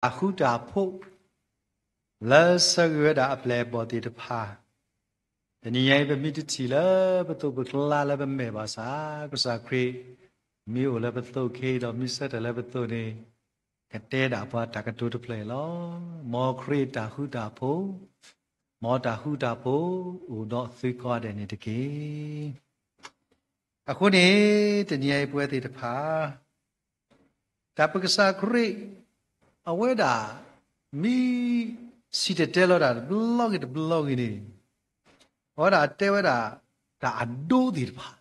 တၢ်ဃူတၢ်ဖိး လၢဆၢဂ့ၤဝဲဒၣ်အပျဲၢ်အဘီၣ်သ့ၣ်တဖၣ်, တနံၤညါအံၤ ပမ့ၢ်တထံၣ်လၢပသိးပကျါလၢပမဲာ်ဘၣ်ဆၣ်, ကစၢ်ခရံာ် မ့ၢ်အိၣ်လၢပသိးခဲအံၤဒီး မ့ၢ်ဆၢထၢၣ်လၢပသိးန့ၣ်, ကတဲဒၣ်ပှၤတၢ်ကတိၤတဖျၢၣ်အံၤလီၤ. မ်ခရံာ်တၢ်ဃူတၢ်ဖိး, မ်တၢ်ဃူတၢ်ဖိးအိၣ်ဒီးသုကိးဂၤဒဲးန့ၣ်တက့ၢ်. အဃိန့ၣ် တနံၤအံၤပဝဲသ့ၣ်တဖၣ် တၢ်ပကစၢ်ခရံာ် အဝဲဒၣ် မ့ၢ်စံၣ်တဲၤတဲလီၤတၢ်တဘျီဂ့ၤတဘျီဂ့ၤန့ၣ်, အဝဲဒၣ်တဲဝဲဒၣ် တၢ်အဒိသ့ၣ်တဖၣ်,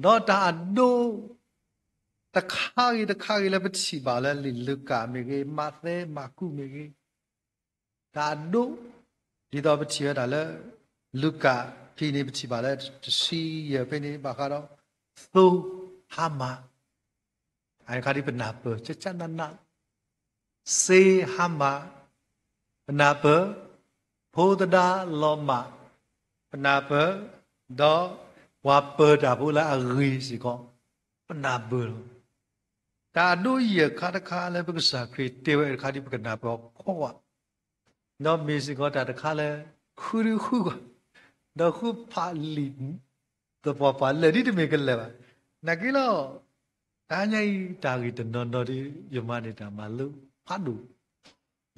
ဒီးတၢ်အဒိ တခါဂ့ၤတခါဂ့ၤလၢပထံၣ်ဘၣ်လၢလံာ်လူၤကၣ်မ့ၢ်ဂ့ၤ, မးသဲ, မၢ်ကူးမ့ၢ်ဂ့ၤ, တၢ်အဒိ ဒ်သိးပထံၣ်ဝဲဒၣ်လၢ လူၤကၣ်ဖဲန့ၣ် ပထံၣ်ဘၣ်လၢတဆံယဲၢ်ဖဲန့ၣ် ဘၣ်ဃးဒီး သိဟါမၢ်, အခါဒ်ပနၢ်ပၢၢ် ကကနန, စ့ဟါမၢ်, ပနၢ်ပၢၢ် ဖိသဒါလီၤမၢ်, ပနၢ်ပၢၢ် ဒီးပှၤပၢၤတၢ်ဖိလၢအဂ့ၤစ့ၢ်ကီး ပနၢ်ပၢၢ်လီၤ. တၢ်အဒိယဲၢ်ခါတခါလၢပကစၢ်ခရံာ်တဲဝဲအခါဒ်ပကနၢ်ပၢၢ်အီၤကိးဂၤ ဒီးမ့ၢ်စ့ၢ်ကီးတၢ်တခါလၢ ဃုဒုဃုဂၤ, ဒီးဃုဖးလံာ်သပှၢ်ပှၢ်လၢာ်ဒ်တမ့ၢ်ကလၢာ်ဘၣ်. နာ်က့လီၤ, တဟါညါအံၤ တၢ်ဂ့ၢ်တနီၤနီၤဒီး ယမၤန့ၢ်တၢ်မၤလိဖးဒိၣ်,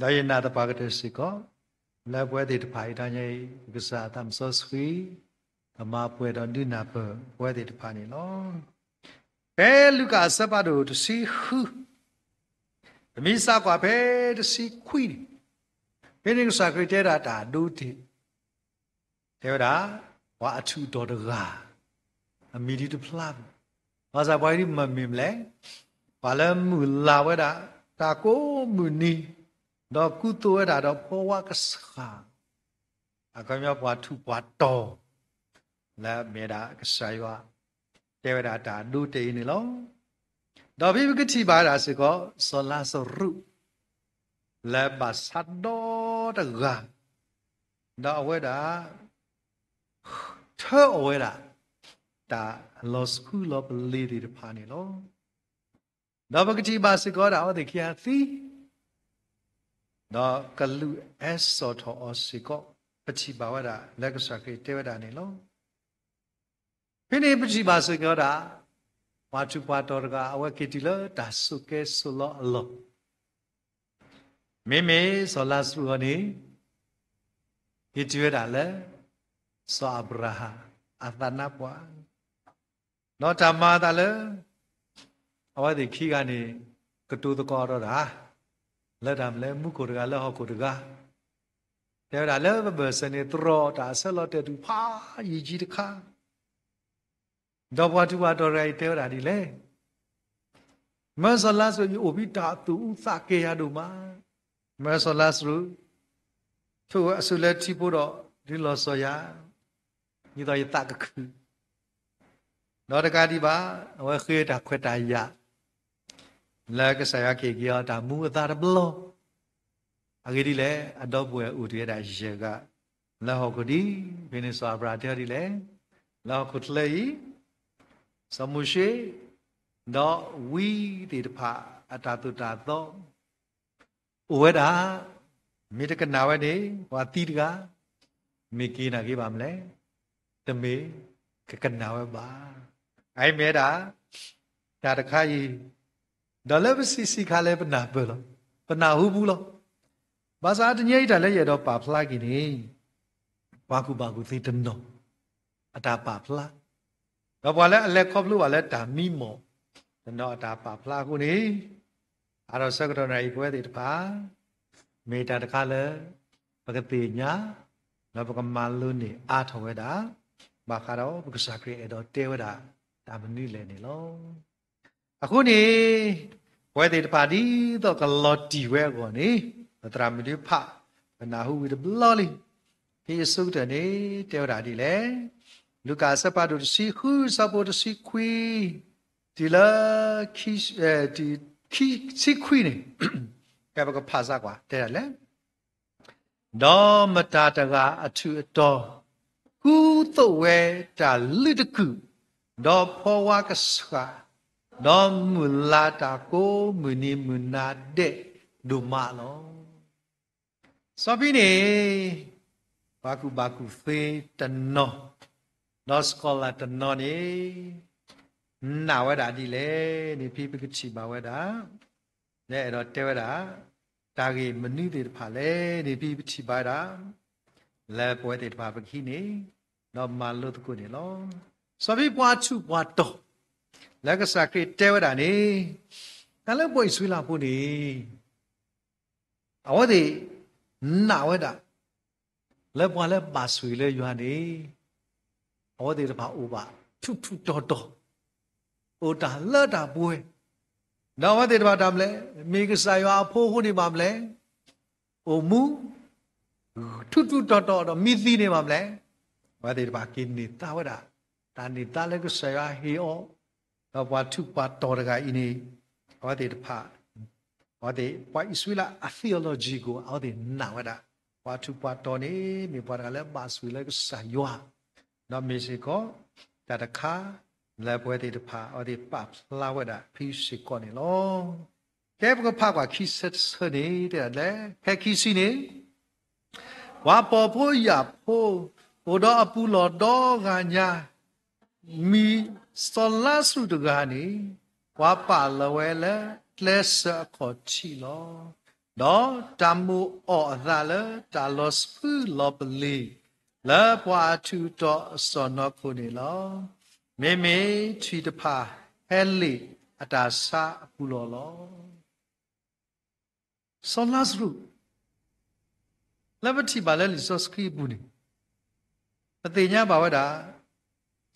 ဒီးယနာ်သပှၢ်ကတၢၢ်စ့ၢ်ကီး လၢပဝဲသ့ၣ်တဖၣ်အံၤတဟါညါအံၤ ပကစၢ်အသးစီဆှံ ကမၤပှဲၤဒီးဒုးနၢ်ပၢၢ်ပဝဲသ့ၣ်တဖၣ်န့ၣ်လီၤ. ဖဲလူၤကၣ်အဆၢဖးဒိၣ်တဆံဃု, ပမ့ၢ်စးကွၢ်ဖဲတဆံခွံန့ၣ်, ဖဲန့ၣ်ကစၢ်ခရံာ်တဲဒၣ်တၢ်အဒိတ့ၢ်, တဲဝဲဒၣ် ပှၤအထူးအတီၤတဂၤ, အမံၤဒ်တဖျါဘၣ်. ဘၣ်ဆၣ်ပှၤအံၤဒ်မ့ၢ်မနုၤလဲၣ်, ပှၤလၢမုၢ်လၢ်ဝဲဒၣ် တၢ်ကိးမုၢ်နံၤ, ဒီးကူသိးဝဲဒၣ်ဒီးဖိဝါကဆှၣ်, အခီပညီပှၤထူးပှၤတီၤ လၢအမ့ၢ်ဒၣ်ကစၢ်ယွၤ တဲဝဲဒၣ်တၢ်အဒိတ့ၢ်အံၤန့ၣ်လီၤ. ဒီးဖဲပကထံၣ်ဘၣ်ဝဲဒၣ်စ့ၢ်ကီး စီၤလါစရူး လၢဘၣ်ဆါဒီတဂၤ, ဒီးအဝဲဒၣ် ထၢအီၤဝဲဒၣ် တၢ်လီၤဆှုလီၤပလ့ၤသ့ၣ်တဖၣ်န့ၣ်လီၤ. ဒီးပကထံၣ်ဘၣ်စ့ၢ်ကီးဝဲဒၣ်အဝဲသ့ၣ်ခံဂၤသံ, ဒီးကလူးအဲၣ်စီၣ်ထီၣ်အီၤစ့ၢ်ကီး, ပထံၣ်ဘၣ်ဝဲဒၣ်လၢကစၢ်ခရံာ်တဲဝဲဒၣ်န့ၣ်လီၤ. ဖဲန့ၣ်ပထံၣ်ဘၣ်စ့ၢ်ကီးဒၣ် ပှၤထူးပှၤတီၤတဂၤ အဝဲက့ၤတုၤလၢတၢ်ဆိးက့ဆိးလီအလီၢ်, မ့မ့ၢ်စီၤလါစရူးအံၤန့ၣ် က့ၤတုၤဝဲဒၣ်လၢ စီၤအၤဘြၤဟၣ်အသးနါပှၢ်, ဒီးတၢ်မၤအသးလၢ အဝဲသ့ၣ်ခံဂၤန့ၣ် ကတိၤသကိးဒီးတၢ် လၢတၢ်မနုၤလဲၣ် မူခိၣ်တဂၤလၢဟီၣ်ခိၣ်တဂၤ, တဲဝဲဒၣ်လၢပဘၢၣ်စၢၤန့ၣ် တြီတၢ်အဆၢလီၤတဲာ်တုၤဖးယံာ်ယံာ်တခါ, ဒီးပှၤထူးပှၤတီၤတဂၤအံၤတဲဝဲဒၣ်ဒ်လဲၣ်, မၢစီၤလါစရူး ယအိၣ်ဖဲတၢ်သူၣ်အုးသးကဲၤယၤဒိၣ်မး, မၢစီၤလါစရူး ထိၣ်အဆူၣ်လၢထံဖိဒီး ဒုးလီၤစီၤယၤ, ဒ်သိးယသးကခုၣ်, ဒီးတကးဒံးဘၣ် အဝဲဃ့တၢ်ခွဲးတၢ်ယာ် လၢကစၢ်ယွၤကဟ့ၣ်က့ၤအီၤတၢ်မူအသါတဘျီ, အဂ့ၢ်ဒ်လဲၣ် အဒီပုၢ်ဝဲၢ်အိၣ်တ့ၢ်ဝဲဒၣ်ယဲၢ်ဂၤ လၢဟီၣ်ခိၣ်ဒံး, ဖဲန့ၣ်စီၤအၤဘြၤဟၣ်တဲအီၤဒ်လဲၣ်, လၢဟီၣ်ခိၣ်ချၢအံၤ စီၤမိၤၡ့ ဒီးဝံသ့ၣ်တဖၣ်အတၢ်သိၣ်တၢ်သီ အိၣ်ဝဲဒၣ်, မ့ၢ်တကနၣ်ဝဲန့ၣ် ပှၤသံတဂၤ, မ့ၢ်က့ၤနာ်က့ၤဘၣ်မနုၤလဲၣ်, တမ့ၢ်ကကနၣ်ဝဲဘၣ်. အအံၤမ့ၢ်ဝဲဒၣ် တၢ်တခါအံၤ, ဒီးလၢပဆံးဆံးခါလၢ ပနၢ်ပၢၢ်လီၤ, ပနၢ်ဟူပူၤလီၤ. ဘၣ်ဆၣ်တနံၤအံၤတၢ်လၢယအဲၣ်ဒိးပာ်ဖျါက့ၤန့ၣ်, ပှၤကူၣ်ဘၣ်ကူၣ်သ့တနီၤ အတၢ်ပာ်ဖျါ, ဒီးပှၤလၢအလဲၤခီဖျိဘၣ်လၢတၢ်မံမီၢ်တနီၤအတၢ်ပာ်ဖျါအဃိန့ၣ်, အါထီၣ်ဆၢကတီၢ်နၣ်အံၤ ပဝဲသ့ၣ်တဖၣ် မ့ၢ်တၢ်တခါလၢ ပကသ့ၣ်ညါ ဒီးပကမၤလိန့ၢ်အါထီၣ်ဝဲဒၣ် ဘၣ်ဃးဒီးပကစၢ်ခရံာ်အဲၣ်ဒိးတဲဝဲဒၣ်တၢ်မနုၤလဲၣ်န့ၣ်လီၤ. အဃိန့ၣ် ပဝဲသ့ၣ်တဖၣ်ဒ်သိးကလီၤတံၢ်ဝဲအဂီၢ်န့ၣ် ပသရၣ်မုၣ်ဒုးဖး ပနၢ်ဟူဝံၤတဘျီလံ. ဖဲအဆိကတၢၢ်န့ၣ် တဲဝဲဒၣ်ဒ်လဲၣ်, လူၤကၣ်အဆၢဖးဒိၣ်တဆံဃု ဆၢဖိတဆံခွံ တုၤလၢ ခံ, ခံဆံခွံန့ၣ်, ကဲပကဖးစၢ်ကွၢ် တဲဒၣ်လဲၣ် ဒီးမတၤတဂၤအထူးအတီၤ ကူသိးဝဲတၢ်လုၢ်တကုာ်, ဒီးဖီဝါကဆှၣ်, ဒီးမုၢ်လၢ်တၢ်ကိးမုၢ်နံၤမုၢ်နၤဒဲး, ဒိၣ်မးလီၤ. စီၤဖံန့ၣ် ပှၤကူၣ်ဘၣ်ကူၣ်သ့တနီၤ, ဒီး scholar တနီၤန့ၣ် နာ်ဝဲဒၣ်ဒ်လဲၣ်န့ၣ် ဖဲပကထံၣ်ဘၣ်ဝဲဒၣ်, လၢအဲၣ်ဒိးတဲဝဲဒၣ် တၢ်ဂ့ၢ်မနုၤသ့ၣ်တဖၣ်လဲၣ်န့ၣ် ဖဲပထံၣ်ဘၣ်ဝဲဒၣ် လၢပဝဲသ့ၣ်တဖၣ်ပကဟံးန့ၢ် ဒီးမၤလိသကိးန့ၣ်လီၤ. စီၤဖံပှၤထူးပှၤတီၤ လၢကစၢ်ခရံာ်တဲဝဲဒၣ်န့ၣ် တၢ်လၢပှၤအံၣ်စရ့လးဖိန့ၣ် အဝဲသ့ၣ်နာ်ဝဲဒၣ် လၢပှၤလၢဘၣ်ဆိၣ်ဂ့ၤလၢယွၤန့ၣ် အဝဲသ့ၣ်တဖၣ်အိၣ်ဘၣ်ထူးထူးတီၤတီၤ, အိၣ်တၢ်လၢတၢ်ပှဲၤ, ဒီးအဝဲသ့ၣ်တဖၣ်တၢ်မနုၤလဲၣ်, မ့ၢ်ကစၢ်ယွၤအဖိအဃိန့ၣ်ဘၣ်မနုၤလဲၣ်, အိၣ်မူ ထူးထူးတီၤတီၤဒီးမံသံန့ၣ်ဘၣ်မနုၤလဲၣ်, အဝဲသ့ၣ်တဖၣ်က့ၤန့ၢ်သါဝဲဒၣ် တၢ်န့ၢ်သါလၢကစၢ်ယွၤဟ့ၣ်အီၤ, ဒီးပှၤထူးပှၤတီၤတဂၤအံၤန့ၣ် အဝဲသ့ၣ်တဖၣ် အဝဲသ့ၣ် ပှၤအံၣ်စရ့လးအ theology ကအိၣ် အဝဲသ့ၣ်နာ်ဝဲဒၣ် ပှၤထူးပှၤတီၤန့ၣ် မ့ၢ်ပှၤတဂၤလၢဘၣ်ဆိၣ်ဂ့ၤလၢကစၢ်ယွၤ, ဒီးမ့ၢ်စ့ၢ်ကီး တၢ်တခါ လၢပဝဲသ့ၣ်တဖၣ် အဝဲသ့ၣ်ပာ်ဖျါဝဲဒၣ်ဖဲစ့ၢ်ကီးန့ၣ်လီၤ. ကဲပကဖးကွၢ်ခံဆၢတဆၢန့ၣ် တဲဒၣ်လဲၣ်, ဖဲခံဆံန့ၣ် ပှၤပိာ်ဖိယာ်ဖိ အိၣ်ဒီးအပူၤလီၢ်ဒီဂၤညါ မံၤစီၤလါစရူးတဂၤန့ၣ် ပှၤပာ်လီၤဝဲလၢကျဲစၢၤအခီၣ်ထံးလီၤ. ဒီးတၢ်မိၣ်အီၣ်အသးလၢတၢ်လီၤဆှုလီၤပလ့ၤ လၢပှၤအထူးအတီၤအစီၢ်နီၤခိၣ်န့ၣ်လီၤ. မ့မ့ၢ်ထွံၣ်တဖၣ်ဟဲလ့ၣ်အတၢ်ဆါအပူၤလီၢ်လီၤ. စီၤလါစရူး လၢပထံၣ်ဘၣ်လၢလံာ်စီဆှံအပူၤန့ၣ် ပသ့ၣ်ညါဘၣ်ဝဲဒၣ်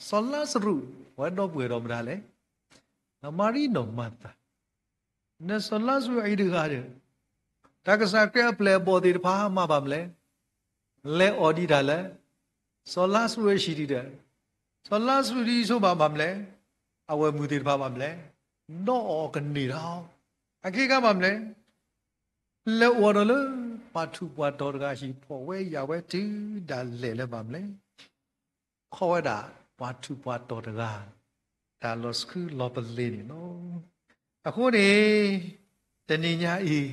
စီၤလါစရူး အဝဲဒီပုၢ်ဝဲၢ်ဒီးမတၤလဲၣ်, မၤရံနီၢ်မၤသၤ, နစီၤလါစရူးအံၤတဂၤဒီး တၢ်ကစၢ်ခရံာ်အပျဲၢ်အဘီၣ်သ့ၣ်တဖၣ်မၤဘၣ်မနုၤလဲၣ်, လဲၤအီၣ်ဒံးတၢ်လၢ စီၤလါစရူးအဟံၣ်ဒံးဒီး စီၤလါစရူးဒ်ဆိဘၣ်ဘၣ်မနုၤလဲၣ်, အဝဲၢ်မုၣ်သ့ၣ်တဖၣ်ဘၣ်မနုၤလဲၣ်, ဒီးအီၣ်ကန့ၢ်တၢ်အီၤ, အခဲကါဘၣ်မနုၤလဲၣ် လဲၤအိၣ်ဒီးလၢ ပှၤထူးပှၤတီၤတဂၤဟံၣ် ဖီၣ်ဝဲယာ်ဝဲတုၤဒၣ်လဲာ်လၢၤဘၣ်မနုၤလဲၣ်, ခီဝဲဒၣ်ပှၤထူးပှၤတီၤတဂၤ တၢ်လီၤဆှုလီၤပလ့ၤန့ၣ်လီၤ. အဃိန့ၣ် တနံၤညါအံၤ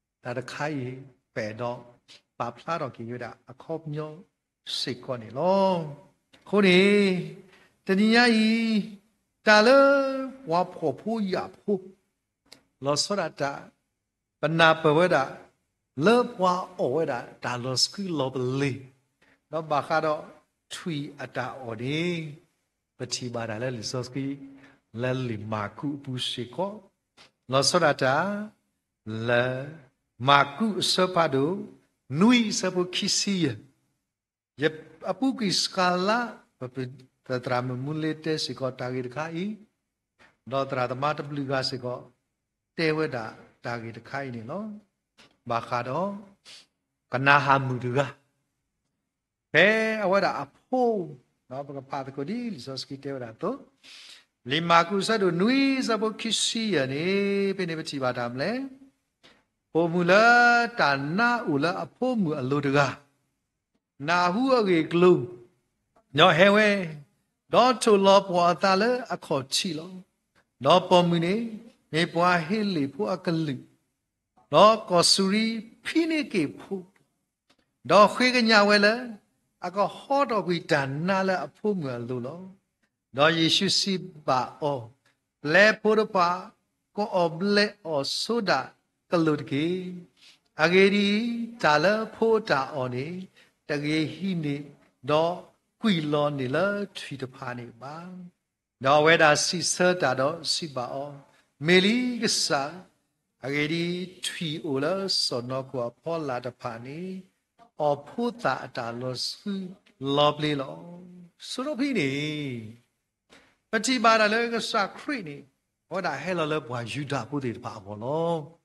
တၢ်တခါအံၤ ပအဲၣ်ဒိးပာ်ဖျါထီၣ်က့ၤဝဲဒၣ်အခီပညီစ့ၢ်ကီးန့ၣ်လီၤ. အဃိန့ၣ် တနံၤညါအံၤ တၢ်လၢပှၤဖှီၣ်ဖိယာ်ဖိ လီၤဆီဒၣ်တၢ် ပနၢ်ပၢၢ်ဝဲဒၣ် လၢပှၤအီၣ်ဝဲဒၣ်တၢ်လီၤဆှုလီၤပလ့ၤ, ဒီးဘၣ်ဃးဒီးထွံၣ်အတၢ်အီၣ်န့ၣ် ပထံၣ်ဘၣ်တၢ်လၢလံာ်စီဆှံ လၢလံာ်မၢ်ကူးအပူၤစ့ၢ်ကီး, လီၤဆီဒၣ်တၢ် လၢ မၢ်ကူးအဆၢဖးဒိၣ် နွံအဆၢဖိခံဆံယဲၢ် ယအပူၤကွံာ်စှၤလါ ပသရၣ်မုၣ်မူလ့တဲစ့ၢ်ကီးတၢ်ဂ့ၢ်တခါအံၤ, ဒီးသရၣ်သမါတဘျုးဂၤစ့ၢ်ကီး တဲဝဲဒၣ်တၢ်ဂ့ၢ်တခါအံၤန့ၣ်လီၤ. ဘၣ်ဃးဒီး ကနၤဧၣ်မုၣ်တဂၤ, ဖဲအဝဲဒၣ်အဖိ, ပကဖးသကိးဒ်လံာ်စီဆှံတဲဝဲဒၣ်အသိး, လံာ်မၢ်ကူးအဆၢဒိၣ်နွံအဆၢဖိခံဆံယဲၢ်န့ၣ် ဖဲန့ၣ်ပထံၣ်ဘၣ်တၢ်မနုၤလဲၣ်, ပိာ်မုၣ်လၢတၢ်နါအိၣ်လၢအဖိမုၣ်အလိၤတဂၤ နၢ်ဟူအဂ့ၢ်အကျိၤ, ဒီးဟဲဝဲ, ဒီးထိၣ်လီၤပှီၢ်အသးလၢအခီၣ်ထံးလီၤ. ဒီးပိာ်မုၣ်န့ၣ် မ့ၢ်ပှၤဟ့လ့ၣ်ဖိအကလုာ်, ဒီးကီၢ်စူၤရံဖံးန့ၢ်က့ၤဖိ, ဒီးဃ့ကညးဝဲလၢ အကဟီထီၣ်ကွံာ်တၢ်နါလၢအဖိမုၣ်အလိၤလီၤ. ဒီးယ့ၣ်ၡူးစံးဘၣ်အီၤ, ပျဲဖိတဖၣ် ကအီၣ်ဘျဲးအီၣ်ဆိးဒၣ်ကလုာ်တက့ၢ်. အဂ့ၢ်ဒ်အံၤ, တၢ်လၢဖိအတၢ်အီၣ်န့ၣ် တဂ့ၤဟံးန့ၢ် ဒီးကွံာ်လီၤန့ၢ်လၢထွံၣ်တဖၣ်န့ၣ်ဘၣ်. ဒီးအဝဲဒၣ်စံးဆၢတၢ်ဒီးစံးဘၣ်အီၤ, မ့ၢ်လံကစၢ်, အဂ့ၢ်ဒ်အံၤ, ထွံၣ်အိၣ်လၢစီၢ်နီၤခိၣ်အဖီလာ်တဖၣ်န့ၣ် အီၣ်ဖိသၣ်အတၢ်လီၤဆှုလီၤပလ့ၤလီၤ. ဆိဒီဖံန့ၣ် ပထံၣ်ဘၣ်ဒၣ်လၢကစၢ်ခရံာ်န့ၣ် အဝဲဒၣ်ဟဲလီၤလၢပှၤယူဒၤဖိသ့ၣ်တဖၣ်အဂီၢ်လီၤ.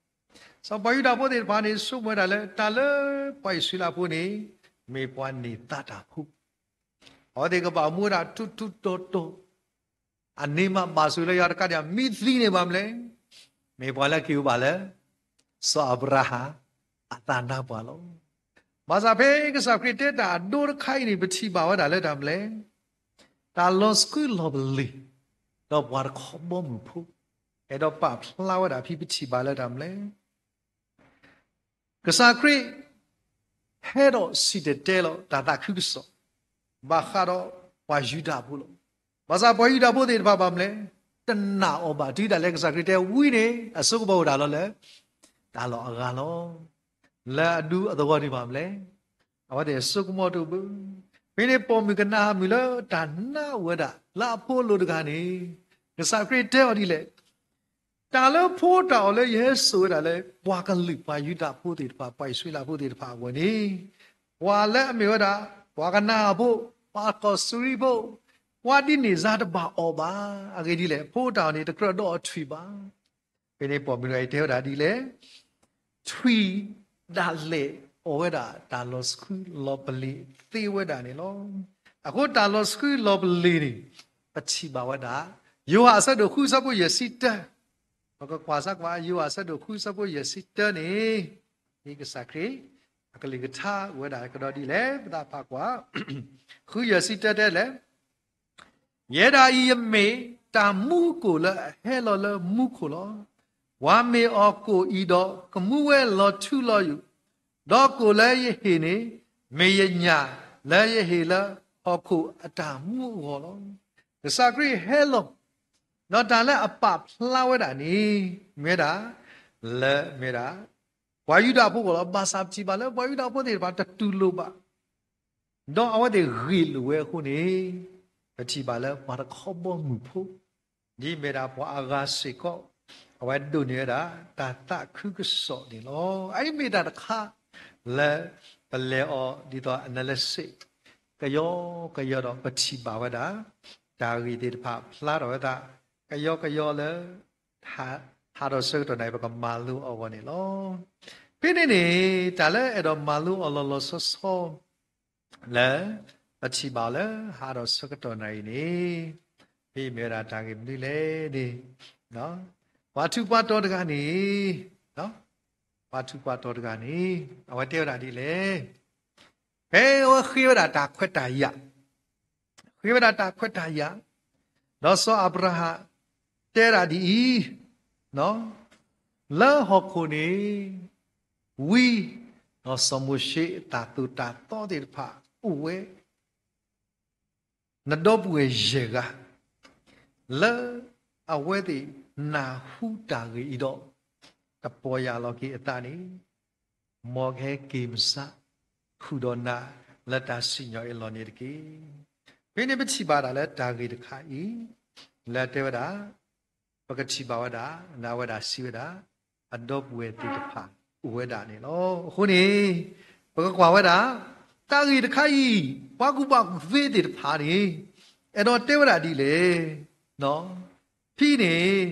စီၤပှၤယူဒၤဖိသ့ၣ်တဖၣ်န့ၣ် ဆိကမိၣ်ဝဲဒၣ်လၢ တၢ်လၢပှၤအံၣ်စရ့လးဖိန့ၣ် မ့ၢ်ပှၤန့ၢ်သါတၢ်ဖိ, အဝဲသ့ၣ်ကဘၣ်အိၣ်မူဝဲဒၣ်ထူးထူးတီၤတီၤ, အန့ၣ်မးဘၣ်ဆိၣ်ဂ့ၤလၢယွၤတကးဒံး မံသံန့ၢ်ဘၣ်မနုၤလဲၣ်, မ့ၢ်ပှၤလၢက့ၤအိၣ်ဘၣ်လၢ စီၤအၤဘြၤဟၣ်အသးနါပှၢ်လီၤ. ဘၣ်ဆၣ်ဖဲကစၢ်ခရံာ်တဲတၢ်အဒိတခါအံၤန့ၣ် ပထံၣ်ဘၣ်ဝဲဒၣ်လၢတၢ်မနုၤလဲၣ်, တၢ်လီၤဆှုလီၤပလ့ၤ, ဒီးပှၤတခီဘီမုၢ်ဖိ, အဲၣ်ဒိးပာ်ဖျါဝဲဒၣ်ဖဲပထံၣ်ဘၣ်လၢတၢ်မနုၤလဲၣ် ကစၢ်ခရံာ် ဟဲဒီးစံၣ်တဲၤတဲလီၤတၢ်သးခုကစီၣ် ဘၣ်ဃးဒီးပှၤယူဒၤဖိလီၤ. ဘၣ်ဆၣ်ပှၤယူဒၤဖိသ့ၣ်တဖၣ်ဘၣ်မနုၤလဲၣ်, တနာ်အီၤဘၣ်. တုၤဒၣ်လဲာ်ကစၢ်ခရံာ်တဲဝံၤန့ၣ် အစိကမီၤအိၣ်တၢ်လီၤလၢ တၢ်လီၢ်အဂၤလီၤ. လၢအဒူအသဝီန့ၣ်ဘၣ်မနုၤလဲၣ်, အဝဲသ့ၣ်အစိကမီၤတအိၣ်ဘၣ်. ဖဲန့ၣ်ပိာ်မုၣ်ကနၤအၤမုၣ်လၢတၢ်နာ်အိၣ်ဝဲဒၣ် လၢအဖိအလိၤတဂၤန့ၣ် ကစၢ်ခရံာ်တဲအီၤဒ်လဲၣ်, တၢ်လၢဖိတၢ်အီၣ်လၢယဟဲစိာ်ဝဲဒၣ်လၢ ပှၤကလုာ်ပှၤယူဒၤဖိသ့ၣ်တဖၣ် ပှၤအံၣ်စရ့လးဖိသ့ၣ်တဖၣ်အဂီၢ်န့ၣ်, ပှၤလၢအမ့ၢ်ဝဲဒၣ် ပှၤကနၤအၤဖိ, ပှၤကီၢ်စူရံဖိ, ပှၤဒ်န့ၣ်စါတဘၣ်အီၤဘၣ်. အဂ့ၢ်ဒ်လဲၣ်, ဖိတၢ်အီၣ်န့ၣ် တကြၢးဒီးအီထွံၣ်ဘၣ်. ဖဲန့ၣ်ပိာ်မုၣ်တဂၤအံၤတဲဝဲဒၣ်ဒ်လဲၣ်, ထွံၣ်ဒၣ်လဲာ်အီၣ်ဝဲဒၣ်တၢ်လီၤဆှုလီၤပလ့ၤသ့ဝဲဒၣ်န့ၣ်လီၤ. အဃိတၢ်လီၤဆှုလီၤပလ့ၤန့ၣ် ပထံၣ်ဘၣ်ဝဲဒၣ် ယိၤဟၣ်အဆၢဒိၣ်ဃုအဆၢဖိယဲၢ်ဆံတၢ, ပကကွၢ်စၢ်ကွၢ် ယိၤဟၣ်အဆၢဒိၣ်ဃုအဆၢဖိယဲၢ်ဆံတၢန့ၣ်, ဒ်ကစၢ်ခရံာ် အကလုၢ်ကထါအိၣ်ဝဲဒၣ်ကဒီးဒ်လဲၣ် ပသးဖးကွၢ်, ဃုယဲၢ်ဆံတၢတဲလဲၣ် ယဲဒၣ်အံၤယမ့ၢ်တၢ်မူကိၣ်လၢအဟဲလီၤလၢမူခိၣ်လီၤ. ပှၤမ့ၢ်အီၣ်ကိၣ်အံၤဒီး ကမူဝဲလီၤထူလီၤယိာ်, ဒီးကိၣ်လၢယဟ့ၣ်န့ၣ် မ့ၢ်ယညၣ်လၢယဟ့ၣ်လၢဟီၣ်ခိၣ်အတၢ်မူအဂီၢ်လီၤ. ကစၢ်ခရံာ်ဟဲလီၤ, ဒီးတၢ်လၢအပာ်ဖျါဝဲဒၣ်န့ၣ် မ့ၢ်ဝဲဒၣ် လၢမ့ၢ်ဝဲဒၣ် ပှၤယူဒၤဖိအဂီၢ်လီၤ. ဘၣ်ဆၣ်ပထံၣ်ဘၣ်လၢပှၤယူဒၤဖိသ့ၣ်တဖၣ်တတူၢ်လိာ်ဘၣ် ဒီးအဝဲသ့ၣ်ဂ့ၢ်လိာ်ဝဲအဃိန့ၣ်, ပထံၣ်ဘၣ်လၢပှၤတခီဘီမုၢ်ဖိ ဒ်မ့ၢ်ဒၣ်ပှၤအဂၤစ့ၢ်ကီး အဝဲဒိးန့ၢ်ဝဲဒၣ် တၢ်သးခုကစီၣ်န့ၣ်လီၤ. အအံၤမ့ၢ်တၢ်တခါ လၢပလဲၤအီၤဒ်သိး analysis ကယီကယီဒီး ပထံၣ်ဘၣ်ဝဲဒၣ် တၢ်ဂ့ၢ်သ့ၣ်တဖၣ်ဖျါထီၣ်ဝဲဒၣ် ကယီကယီလၢ ဟးထီၣ်ဆၢကတီၢ်နၣ်ရံၣ် ပကမၤလိအဂီၢ်န့ၣ်လီၤ. ဖဲန့ၣ်န့ၣ် တၢ်လၢအဲၣ်ဒိးမၤလိအီၤလီၤလီၤဆီဆီ လၢပထံၣ်ဘၣ်လၢဟးထီၣ်ဆၢကတီၢ်နၣ်ရံၣ်န့ၣ်, ဖဲမ့ၢ်ဝဲဒၣ်တၢ်ဂ့ၢ်မနုၤလဲၣ်န့ၣ်, ပှၤထူးပှၤတီၤတဂၤန့ၣ်, ပှၤထူးပှၤတီၤတဂၤန့ၣ် အဝဲတဲဝဲဒၣ်ဒ်လဲၣ်, ဖဲအဝဲဃ့ဝဲဒၣ်တၢ်ခွဲးတၢ်ယာ် ဃ့ဝဲဒၣ်တၢ်ခွဲးတၢ်ယာ်, ဒီးစီၤအၤဘြၤဟၣ် တဲဒၣ်ဒ်အံၤ, လၢဟီၣ်ခိၣ်န့ၣ် ဝံ, ဒီးစီၤမိၤၡ့အတၢ်သိၣ်တၢ်သီသ့ၣ်တဖၣ်အိၣ်ဝဲ နဒီပုၢ်ဝဲၢ်ယဲၢ်ဂၤ လၢအဝဲသ့ၣ်နၢ်ဟူတၢ်ဂ့ၢ်အံၤဒီး တပီၢ်ယၢ်လီၤက့ၤအသးန့ၣ်, မ်ကဟဲက့ၤမစါ ဃုာ်ဒီးနၤလၢတၢ်စံၣ်ညီၣ်အ့ၣ်လိာ်န့ၣ်တက့ၢ်. ဖဲန့ၣ်ပထံၣ်ဘၣ်ဒၣ်လၢတၢ်ဂ့ၢ်တခါအံၤ လၢတဲဝဲဒၣ် ပကထံၣ်ဘၣ်ဝဲဒၣ် လၢအဝဲဒၣ်စံးဝဲဒၣ် အဒီပုၢ်ဝဲၢ်သ့ၣ်တဖၣ်အိၣ်ဝဲဒၣ်န့ၣ်လီၤ. အဃိန့ၣ် ပကကွၢ်ဝဲဒၣ် တၢ်ဂ့ၢ်တခါအံၤ ပှၤကူၣ်ဘၣ်ကူၣ်သ့သ့ၣ်တဖၣ်န့ၣ် အဲၣ်ဒိးတဲဝဲဒၣ်ဒ်လဲၣ်. ဖဲန့ၣ်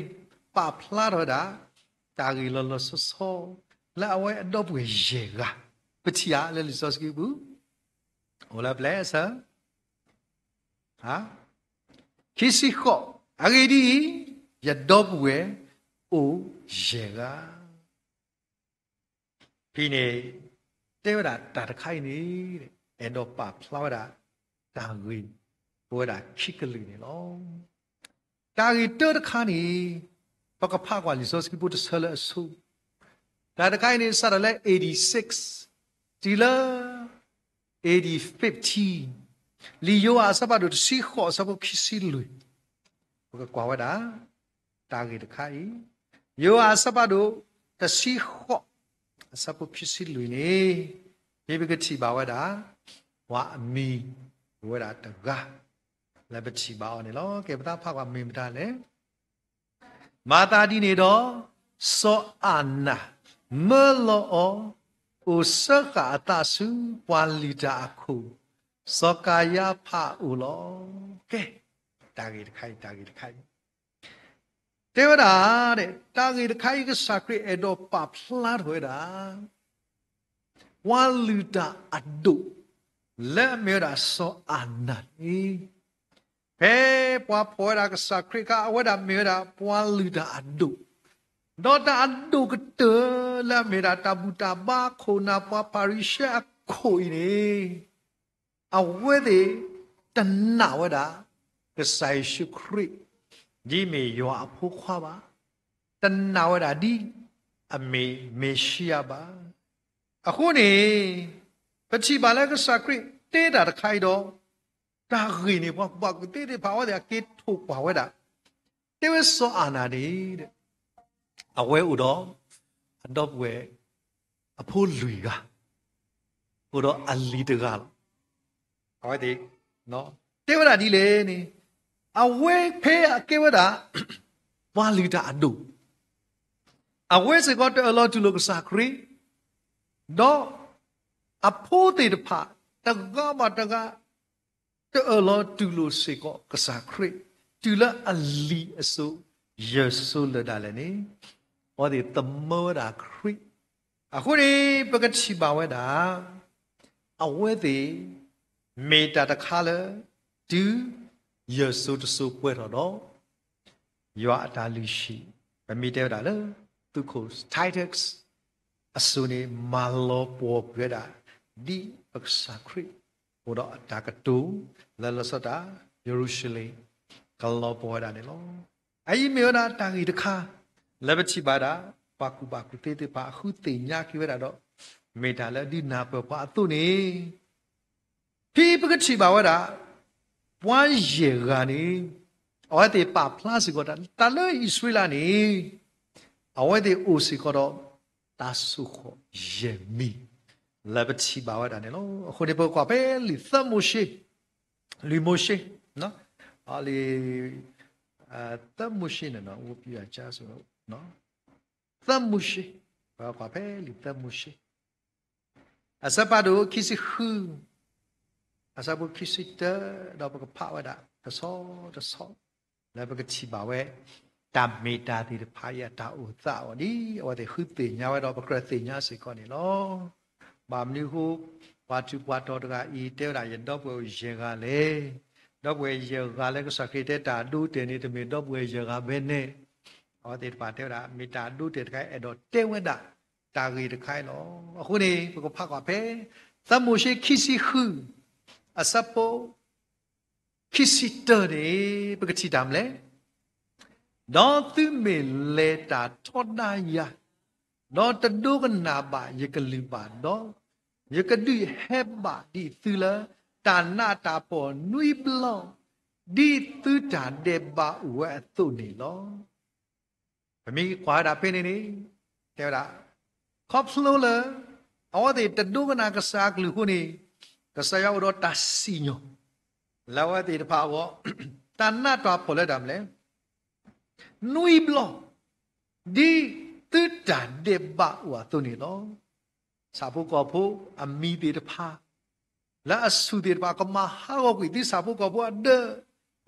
ပာ်ဖျါထီၣ်ဝဲဒၣ် တၢ်ဂ့ၢ်လီၤလီၤဆီဆီ လၢအဝဲအဒီပုၢ်ဝဲၢ်ယဲၢ်ဂၤ ပထံၣ်ဧါလၢလံာ်စီဆှံပူၤ အိၣ်လၢပျဲၢ်ဆၢ ခံဆံဃိး, အဂ့ၢ်ဒ်အံၤ, ယဒီပုၢ်ဝဲၢ်အိၣ်ယဲၢ်ဂၤ. ဖဲန့ၣ် တဲဝဲဒၣ်တၢ်တခါအံၤန့ၣ် အဲၣ်ဒိးပာ်ဖျါဝဲဒၣ် တၢ်ဂ့ၢ် ပဝဲဒၣ်ခံကလုာ်န့ၣ်လီၤ. တၢ်ဂ့ၢ်တၢတခါန့ၣ် ပကဖးကွၢ်လံာ်စီဆှံပူၤတဆၢလၢအဆိ, တၢ်တခါအံၤန့ၣ် စးထီၣ်လၢ eighty-six တုၤလၢ eighty-five, လံာ်ယိၤဟၣ်အဆၢဖးဒိၣ်တဆံဃိးအဆၢဖိခံဆံလွံၢ်, ပကကွၢ်ဝဲဒၣ် တၢ်ဂ့ၢ်တခါအံၤ, ယိၤဟၣ်အဆၢဖးဒိၣ်တဆံဃိး အဆၢဖိခံဆံလွံၢ်န့ၣ်, မ့ၢ်ပကထံၣ်ဘၣ်ဝဲဒၣ် ပှၤအမံၤအိၣ်ဝဲဒၣ်တဂၤ လၢပထံၣ်ဘၣ်အီၤန့ၣ်လီၤ. ကဲပသးဖးကွၢ်မ့ၢ်မတၤလဲၣ်. မၤသးဒ်န့ၣ်ဒီး စီၤအၤနၤ မၢလီၤအီၤ အိၣ်စၢဃာ်အသးဆူပှၤလုၢ်တၢ်အခိၣ် စီၤကၤယါဖးအအိၣ်လီၤ. ကဲ, တၢ်ဂ့ၢ်တခါအံၤ, တၢ်ဂ့ၢ်တခါအံၤ တဲဝဲဒၣ်, တၢ်ဂ့ၢ်တခါအံၤ ကစၢ်ခရံာ်အဲၣ်ဒိးပာ်ဖျါထီၣ်ဝဲဒၣ် ပှၤလုၢ်တၢ်အဒိၣ် လၢအမ့ၢ်ဝဲဒၣ်စီၤအၤနၤန့ၣ်, ဖဲပှၤဖီၣ်ဝဲဒၣ်ကစၢ်ခရံာ်အခါ အဝဲဒၣ်မ့ၢ်ဝဲဒၣ်ပှၤလုၢ်တၢ်အဒိၣ်, ဒီးတၢ်အဒိၣ်ကတၢၢ်လၢအမ့ၢ်ဝဲဒၣ်တၢ်ဘူၣ်တၢ်ဘါခိၣ်နၢ်ပှၤဖၤရံၤၡဲအခိၣ်အံၤန့ၣ် အဝဲသ့ၣ်တနာ်ဝဲဒၣ် ကစၢ်ယ့ၣ်ၡူးခရံာ် ဒ်မ့ၢ်ယွၤအဖိခွါဘၣ်, တနာ်ဝဲဒၣ်ဒ်အမ့ၢ်မ့ၣ်ၡံယၤဘၣ်. အဃိန့ၣ် ပထံၣ်ဘၣ်လၢကစၢ်ခရံာ်တဲတၢ်တခါအံၤဒီး တၢ်ဂ့ၢ်န့ၣ် ပှၤကူၣ်ဘၣ်ကူၣ်သ့သ့ၣ်တဖၣ် အဝဲသ့ၣ်အက့ၤထိၣ်ကွၢ်ဝဲဒၣ်, တဲဝဲစီၤအၤနၤန့ၣ် အဝဲအိၣ်ဒီး အဒီပုၢ်ဝဲၢ် အဖိလွံၢ်ဂၤ, အိၣ်ဒီးအလံၤတဂၤလီၤ. အဝဲသ့ၣ် တဲဝဲဒၣ်ဒ်လဲၣ်န့ၣ်, အဝဲဖဲအကဲဝဲဒၣ် ပှၤလုၢ်တၢ်အဒိၣ်, အဝဲစ့ၢ်ကီးတအၢၣ်လီၤတူၢ်လိာ်ကစၢ်ခရံာ်, ဒီးအဖိသ့ၣ်တဖၣ် တဂၤဘၣ်တဂၤ တအၢၣ်လီၤတူၢ်လိာ်စ့ၢ်ကီးကစၢ်ခရံာ်, တုၤလၢအလံၤအစိၤ ယဲၢ်စိၤလၢာ်ဒၣ်လဲာ်န့ၣ် အဝဲသ့ၣ်သမၢဝဲဒၣ်ခရံာ်. အဃိန့ၣ် ပကထံၣ်ဘၣ်ဝဲဒၣ် အဝဲသ့ၣ် မ့ၢ်တၢ်တခါလၢ တုၤယဲၢ်စိၤတစိၤပှဲၤထီၣ်ဒီး ယွၤအတၢ်လုၢ်ဟံၣ်, ပမ့ၢ်တဲဝဲဒၣ်လၢ သုးခိၣ် Titus အစိၤန့ၣ် မၤလီၤပှီၢ်ကွံာ်ဝဲဒၣ် ဒ်ပကစၢ်ခရံာ် အိၣ်ဒီးအတၢ်ကတိၤ လၢလီၤဆီဒၣ်တၢ် ယရူၤၡလ့ၣ် ကလီၤပှီၢ်ဝဲဒၣ်န့ၣ်လီၤ. အအံၤမ့ၢ်ဝဲဒၣ်တၢ်ဂ့ၢ်တခါ လၢပထံၣ်ဘၣ်ဒၣ် ပှၤကူၣ်ဘၣ်ကူၣ်သ့သ့ၣ်တဖၣ် အဃုသ့ၣ်ညါက့ၤဝဲဒၣ်ဒီး မ့ၢ်တၢ်လၢဒုးနၢ်ပၢၢ်ပှၤအသိးန့ၣ် ဖဲပကထံၣ်ဘၣ်ဝဲဒၣ် ပှၤယဲၢ်ဂၤန့ၣ် အဝဲသ့ၣ်ပာ်ဖျါစ့ၢ်ကီး တၢ်လၢအံၣ်စရ့လးန့ၣ် အဝဲသ့ၣ်အိၣ်စ့ၢ်ကီးဒီး တၢ်ဆိၣ်ဃီၣ်ယဲၢ်မံၤ လၢပထံၣ်ဘၣ်ဝဲဒၣ်န့ၣ်လီၤ. အဃိန့ၣ် ပကကွၢ်ဖဲလံာ်သၢမိၤၡ့, လံာ်မိၤၡ့, လံာ် သၢမိၤၡ့န့ၣ် သၢမိၤၡ့, ပကကွၢ်ဖဲလံာ်သၢမိၤၡ့ အဆၢဖးဒိၣ်ခံဆံဃု, အဆၢဖိခံဆံတၢ, ဒီးပကဖးဝဲဒၣ်တဆီတဆီ လၢပကထံၣ်ဘၣ်ဝဲ တၢ်မ့ၢ်တၢ်သ့ၣ်တဖၣ်အံၤအတၢ်အိၣ်သးအီၤဒ် အဝဲသ့ၣ်ဃုသ့ၣ်ညါဝဲဒီး ပကြၢးသ့ၣ်ညါစ့ၢ်ကီးန့ၣ်လီၤ. ဘၣ်မနုၤအဃိ ပှၤထူးပှၤတီၤတဂၤအံၤ တဲဝဲဒၣ် ယဒီပုၢ်ဝဲၢ်အိၣ်ယဲၢ်ဂၤလဲၣ်. ဒီပုၢ်ဝဲၢ်ယဲၢ်ဂၤလၢကစၢ်ခရံာ်တဲတၢ်ဒိတဲာ်န့ၣ် တမ့ၢ်ဒီပုၢ်ဝဲၢ်ယဲၢ်ဂၤဘဲန့ၣ်, အဝဲသ့ၣ်တဖၣ်တဲဝဲဒၣ် မ့ၢ်တၢ်ဒိတဲာ်တခါ အဲၣ်ဒိးတဲဝဲဒၣ် တၢ်ဂ့ၢ်တခါအံၤလီၤ. အဃိန့ၣ် ပကဖးကွၢ်ဖဲ သၢမိၤၡ့ခံဆံဃု အဆၢဖိ ခံဆံတၢန့ၣ် ပကထံၣ်တၢ်မနုၤလဲၣ်. ဒီးသုမ့ၢ်လဲၤတၢ်ထီဒါယၤ, ဒီးတဒိကနၣ်ဘၣ်ယကလုၢ်ဘၣ်ဒီး, ယကဒုးဟဲဘၣ်ဒံးသုလၢ တၢ်နးတၢ်ဖှီၣ်နွံဘျီ, ဒ်သုတၢ်ဒဲးဘးအိၣ်ဝဲအသိးန့ၣ်လီၤ. ပမ့ၢ်ကွၢ်ဝဲဒၣ်ဖဲန့ၣ်န့ၣ် တဲဝဲဒၣ် ခီဖျိလၢ အဝဲသ့ၣ်တဒိကနၣ်ကစၢ်အကလုၢ်အဃိန့ၣ် ကစၢ်ယွၤအိၣ်ဒီးတၢ်စံၣ်ညီၣ် လၢအဝဲသ့ၣ်တဖၣ်အဂီၢ် တၢ်နးတၢ်ဖှီၣ်လၢတၢ်မနုၤလဲၣ် နွံဘျီ ဒ်သုတၢ်ဒဲးဘးအိၣ်အသိးန့ၣ်လီၤ. ဆၣ်ဖိကီၢ်ဖိအမံၤသ့ၣ်တဖၣ် လၢအဆူၣ်သ့ၣ်တဖၣ် ကမၤဟးဂီၤကွံာ်သုဆၣ်ဖိကီၢ်ဖိအဒၢး,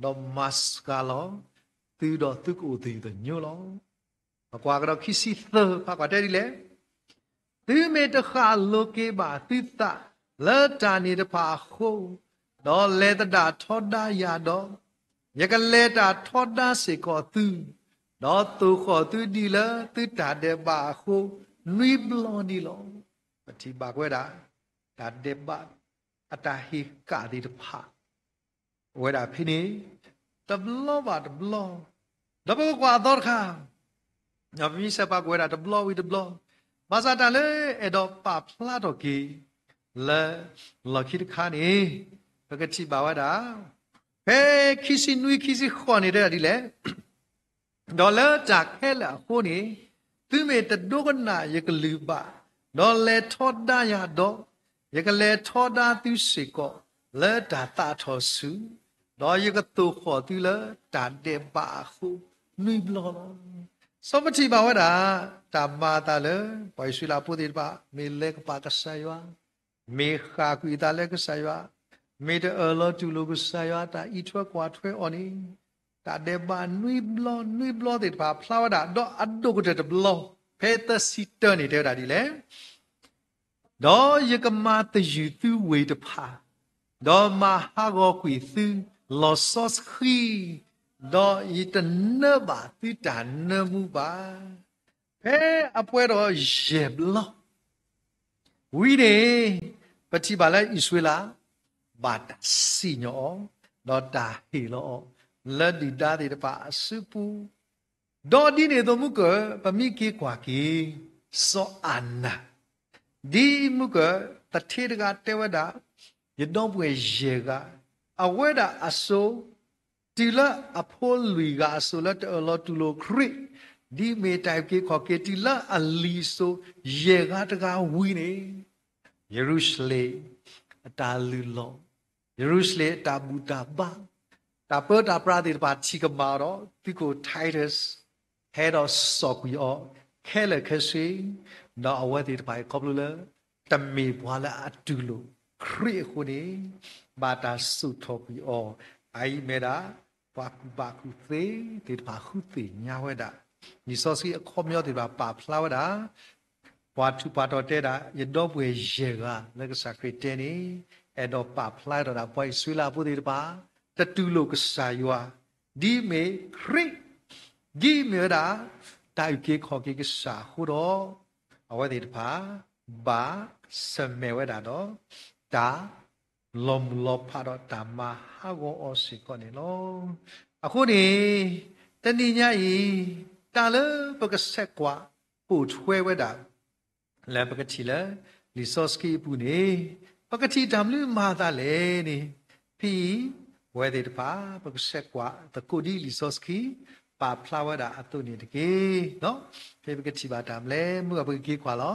ဒီးမၤစှၤလီၤ သုဒီးသုကအိၣ်သယုၢ်သညိလီၤ. ပကွၢ်ကဒီးခံဆံသၢ ဖးကွၢ်တဲဒ်လဲၣ်. သုမ့ၢ်တဃၣ်လိၤက့ၤဘၣ်သုသးလၢတၢ်န့ၣ်တဖၣ်အဃိ, ဒီးလဲၤသဒၣ်ထီဒါယၤဒီး, ယကလဲၤတၢ်ထီဒါစ့ၢ်ကီးသု, ဒီးသိၣ်ဃီၣ်သုဒ်လၢသုတၢ်ဒဲးဘးအဃိ နွံဘျီန့ၣ်လီၤ. ပထံၣ်ဘၣ်ကွၢ်ဝဲဒၣ် တၢ်ဒဲးဘး အတၢ်ဟ့ၣ်ကၣ်သ့ၣ်တဖၣ် အိၣ်ဝဲဒၣ်ဖဲန့ၣ် တဘျီဘၣ်တဘျီ, ဒီးပကကွၢ်အသီတခါ ပမ့ၢ်ဆဲးပာ်ကွၢ်ဝဲဒၣ်တဘျီဝံၤတဘျီ, ဘၣ်ဆၣ်တၢ်လၢအဲၣ်ဒိးပာ်ဖျါထီၣ်က့ၤ လၢလီၢ်ခံတခါန့ၣ် ပကထံၣ်ဘၣ်ဝဲဒၣ် ဖဲခံဆံနွံ ခံဆံဃိးန့ၣ်တဲဒၣ်ဒ်လဲၣ်. ဒီးလၢတၢ်ခဲလၢာ်အဃိန့ၣ် သုမ့ၢ်တဒိကနၣ်ယကလုၢ်ဘၣ်, ဒီးလဲၤထီဒါယၤဒီး, ယကလဲၤထီဒါသုစ့ၢ်ကီး လၢတၢ်သးထီၣ်ဆူၣ်, ဒီးယကသိၣ်ဃီၣ်သုလၢတၢ်ဒဲးဘးအဃိ နွံဘျီလီၤ. စီၤပထံၣ်ဘၣ်ဝဲဒၣ် တၢ်မၤအသးလၢ ပှၤအံၣ်စရ့လးဖိသ့ၣ်တဖၣ် မ့ၢ်လဲၤကပာ်ကစၢ်ယွၤ မ့ၢ်ဃၣ်ကွံာ်အသးလၢကစၢ်ယွၤ, မ့ၢ်တအၢၣ်လီၤတူၢ်လိာ်ကစၢ်ယွၤ တၢ်အံးထွဲကွၢ်ထွဲအီၤန့ၣ်, တၢ်ဒဲးဘးနွံဘျီ နွံဘျီသ့ၣ်တဖၣ်ဖျါဝဲဒၣ် ဒီးအဒိၣ်ကတၢၢ်တဘျီ ဖဲသၢဆံတၢန့ၣ်တဲဝဲဒၣ်ဒ်လဲၣ်. ဒီးယကမၤသယုၢ်သုဝ့ၢ်တဖၣ်, ဒီးမၤဟးဂီၤကွံာ်သုလီၤစီဆှံ, ဒီးယတနၢဘၣ်သုတၢ်နၢမူဘၣ်. ဖဲအပှဲၤဒီးယဲၢ်ဘျီ ဝံၤန့ၣ် ပထံၣ်ဘၣ်လၢအံၣ်စရ့လး ဘၣ်တၢ်စံၣ်ညီၣ်အီၤ, ဒီးတၢ်ဟ့ၣ်လီၤအီၤ လၢဒုၣ်ဒါသ့ၣ်တဖၣ်အစုပူၤ, ဒီးဒ်န့ၣ်အသိးမုၢ်ကၢၢ် ပမ့ၢ်က့ၤကွၢ်က့ၤ စီၤအၤနၤ ဒ်မုၢ်ကၢၢ်သထ့တဂၤတဲဝဲဒၣ်, ယဒီပုၢ်ဝဲၢ်ယဲၢ်ဂၤ, အဝဲဒၣ်အစိၤ, တုၤလၢအဖိလွံၢ်ဂၤအစိၤလၢတအၢၣ်လီၤတူၢ်လိာ်ခရံာ်, ဒ်မ့ၢ်တၢ်အုၣ်က့ၤခီၣ်က့ၤတုၤလၢအလံၤအစိၤ ယဲၢ်ဂၤတဂၤဝံၤန့ၣ်, ယရူၤၡလ့ၣ်အတၢ်လုၢ်လီၢ်, ယရူၤၡလ့ၣ်အတၢ်ဘူၣ်တၢ်ဘါ, တၢ်ပၢတၢ်ပြးသ့ၣ်တဖၣ်ထံၣ်ကမၣ်ဒီး သုးခိၣ် Titus ဟဲဒီးစိာ်ကွံာ်အီၤခဲလၢာ်ခဲဆ့, ဒီးအဝဲသ့ၣ်တဖၣ်အံၤခီဖျိလၢ တမ့ၢ်ပှၤလၢအတူၢ်လိာ်ခရံာ်အဃိန့ၣ်, ဘၣ်တၢ်စိာ်ထီၣ်ကွံာ်အီၤ, အအံၤမ့ၢ်ဒၣ် ပှၤကူၣ်ဘၣ်ကူၣ်သ့သ့ၣ်တဖၣ်ဃုသ့ၣ်ညါဝဲဒၣ်, လံာ်စီဆှံအခီပညီသ့ၣ်တဖၣ်ပာ်ဖျါဝဲဒၣ် ပှၤထူးပှၤတီၤတဲဒၣ် ယဒီပုၢ်ဝဲၢ်ယဲၢ်ဂၤလၢကစၢ်ခရံာ်တဲန့ၣ်, အဲၣ်ဒိးပာ်ဖျါထီၣ်ဒၣ်ပှၤအံၣ်စရ့လးဖိသ့ၣ်တဖၣ် တတူၢ်လိာ်ကစၢ်ယွၤ, ဒ်မ့ၢ်ခရံာ်, ဒ်မ့ၢ်ဝဲဒၣ် တၢ်အုၣ်က့ၤခီၣ်က့ၤကစၢ်အဃိဒီး, အဝဲသ့ၣ်တဖၣ် ဘၣ်ဆၢၣ်မဲာ်ဝဲဒၣ်ဒီး တၢ် လီၤမုၢ်လီၤဖးဒီးတၢ်မၤဟးဂီၤအီၤစ့ၢ်ကီးန့ၣ်လီၤ. အဃိန့ၣ်, တနံၤညါအံၤ, တၢ်လၢပကဆဲးကွၢ်ပိာ်ထွဲဝဲဒၣ် လၢပကထံၣ်လၢ လံာ်စီဆှံအပူၤန့ၣ်, ပကထံၣ်တၢ်မနုၤမၤအသးလဲၣ်န့ၣ်, ဖဲအံၤ, ပဝဲသ့ၣ်တဖၣ် ပကဆဲးကွၢ်သကိးဒ်လံာ်စီဆှံ ပာ်ဖျါဝဲဒၣ်အသိးန့ၣ်တက့ၢ်. ဖဲပကထံၣ်ဘၣ်တၢ်မနုၤလဲၣ် မုၢ်ဂီၤပကက့ၤကွၢ်